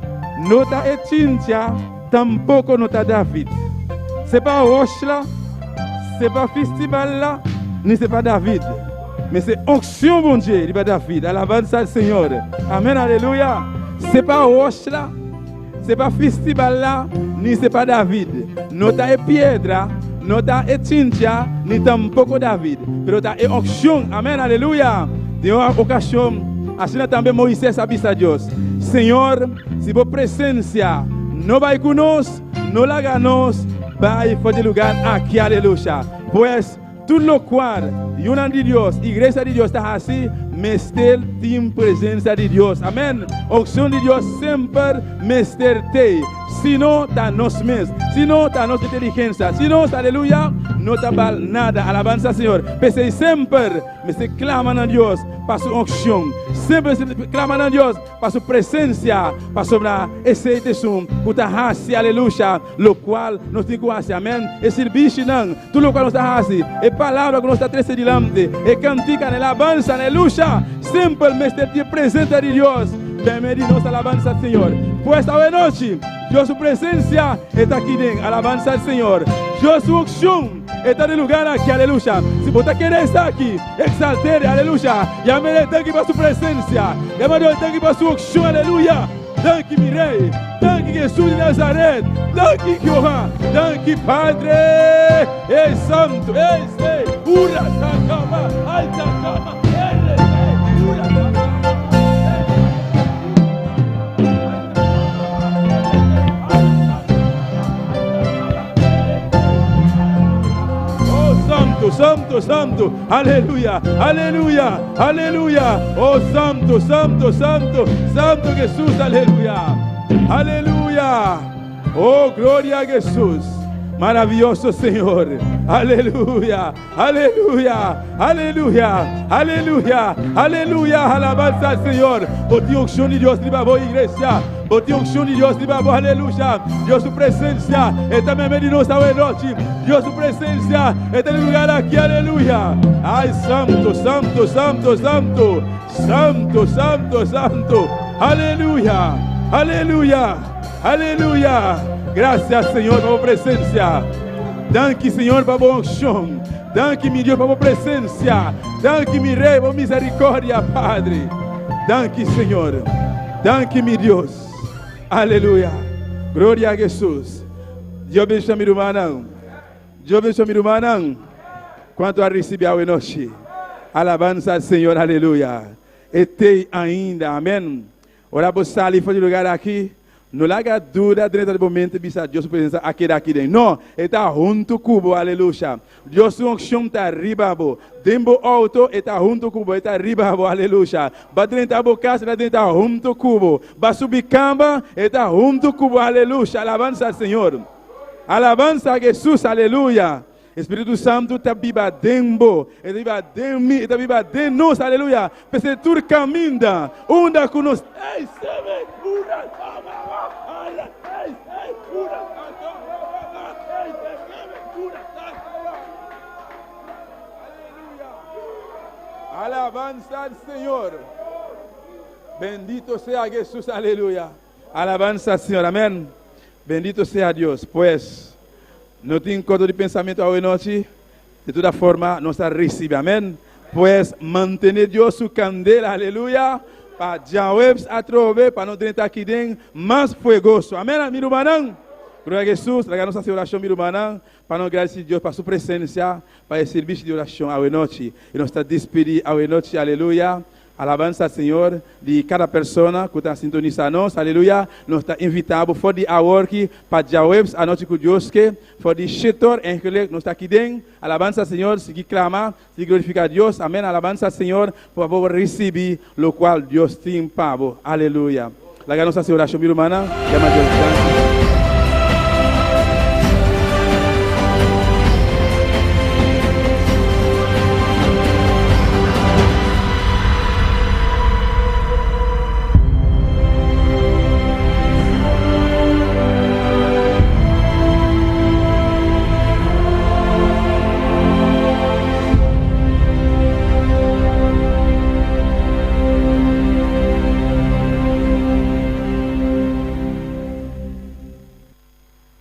no ta e chincha, tampoko no ta David. Se pa wòch la, se pa fistibal la, ni se pa David. Men se onksyon Bondye riba David. Alabansa al Señor. Amèn, aleluya. Se pa wòch la. Se pa fistibal la, ni se pa David. No ta e piedra, no ta e chincha, ni tampoko David, pero ta e onkshon. Amèn, aleluya! Den un okashon asina tambe Moises a bisa Dios, Señor, si bo presensia no bai ku nos, no laga nos bai for di e lugar aki. Aleluya! Pues, Tur lokual yunan di Dios, iglesia di Dios ta hasi mester tin presensia di Dios. Amen. Onkshon di Dios semper mester tei. Si no ta nos mes, si no ta nos inteligensia, si nos, aleluya, no ta bal nada. Alabansa Señor. P'esei semper mester klama na Dios pa su onkshon. Semper mester klama na Dios pa su presencia, pasobra esey ta esun cu ta haci, aleluya, locual nos tin cu haci, amen, e sirbishinan, tur locual nos ta haci, e palabra cu nos ta trece dilanti, e canticanan, e alabansa, aleluya, semper mester tin e presencia di Dios den medio di nos alabansa al Señor. Pues awe nochi, Dios su presencia e ta aki den, alabansa al Señor, Dios su uncion e ta den lugar aki, aleluya, si bo ta kere esaki, Exalt'E, aleluya. Yam'E danki pa su presencia. Yama Dios danki pa su uncion, aleluya. Danki mi Rey. Danki Jesus di Nazaret. Danki Jehová. Danki Padre. Ey Santo. Ey Sey. Ura sakama. Alta kama. Ere sey. Ura sakama. Oh Santo, Santo, Santo. Aleluya, aleluya, aleluya. Oh Santo, Santo, Santo, Santo Jesús, aleluya. Aleluya. Oh, gloria a Jesús. Maravilloso Señor. Aleluya, aleluya, aleluya, aleluya, aleluya. Alabanza al Señor. Bo tin unción di Dios riba bo iglesia. Bo tin unción di Dios riba bo, aleluya. Dios su presencia está medio di nos awe nochi. Dios su presencia está en el lugar aquí, aleluya. Ay, santo, santo, santo, santo, santo, santo, santo. Aleluya, aleluya, aleluya. Gracias, Señor, por tu presencia. Danki, Señor, pa bo unción. Danki, mi Dios, pa bo presencia. Danki, mi Rey, pa misericordia, Padre. Danki, Señor. Danki, mi Dios. Aleluya. Gloria a Jesús. Dios bendiciona mi rumannan. Dios bendiciona mi rumannan. Cuanto a recibi awe nochi. Alabanza al Señor. Aleluya. E t'ey ainda. Amen. Ora bo sali for di lugar aki, no laga duda drenta di bo mente bisa Dios su presencia a keda aki den. No, e ta hunto cu bo. Aleluya. Dios su oncion ta riba bo. Den bo auto e ta hunto cu bo, e ta riba bo. Aleluya. Ba drenta bo cas, e ta drenta hunto cu bo. Ba subi cama, e ta hunto cu bo. Aleluya. Alabanza al Señor. Alabanza a Jesus. Aleluya. Spiritu Santu ta biba den bo, e ta biba den mi, e ta biba den nos. Aleluya. P'esei tur caminda unda cu nos. Ey, seme, ura, tama, ala, ey, ey, ura, tama, ey, seme, ura, tama. Aleluya. Alabanza al Señor. Bendito sea Jesús. Aleluya. Alabanza al Señor. Amén. Bendito sea Dios. Pues, no tin corto di pensamiento awe nochi. De toda forma, nos a recibi. Amén. Pues, mantene Dios su candela. Aleluya. Pa djaweps atrobe, pa no drenta aki den mas fuegoso. Amén, mi rumannan. Gloria a Jesús. Laga nos haci oracion, mi rumannan, pa nos gradici Dios pa su presencia, pa e servicio di oracion awe nochi. Y nos ta despedi awe nochi. Aleluya. Alabansa Señor di kada persona ku ta sintonisa nos. Aleluya. Nos ta invitá bo for di awor ki pa djaweps anochi ku Dios ke. For di shetor eigenlijk nos ta aki den. Alabansa Señor. Sigui klama, sigui glorifiká Dios. Amen. Alabansa Señor pa bo risibí lokual Dios tin pa bo. Aleluya. Laga nos hasi orashon mi rumannan. Yama Dios danki.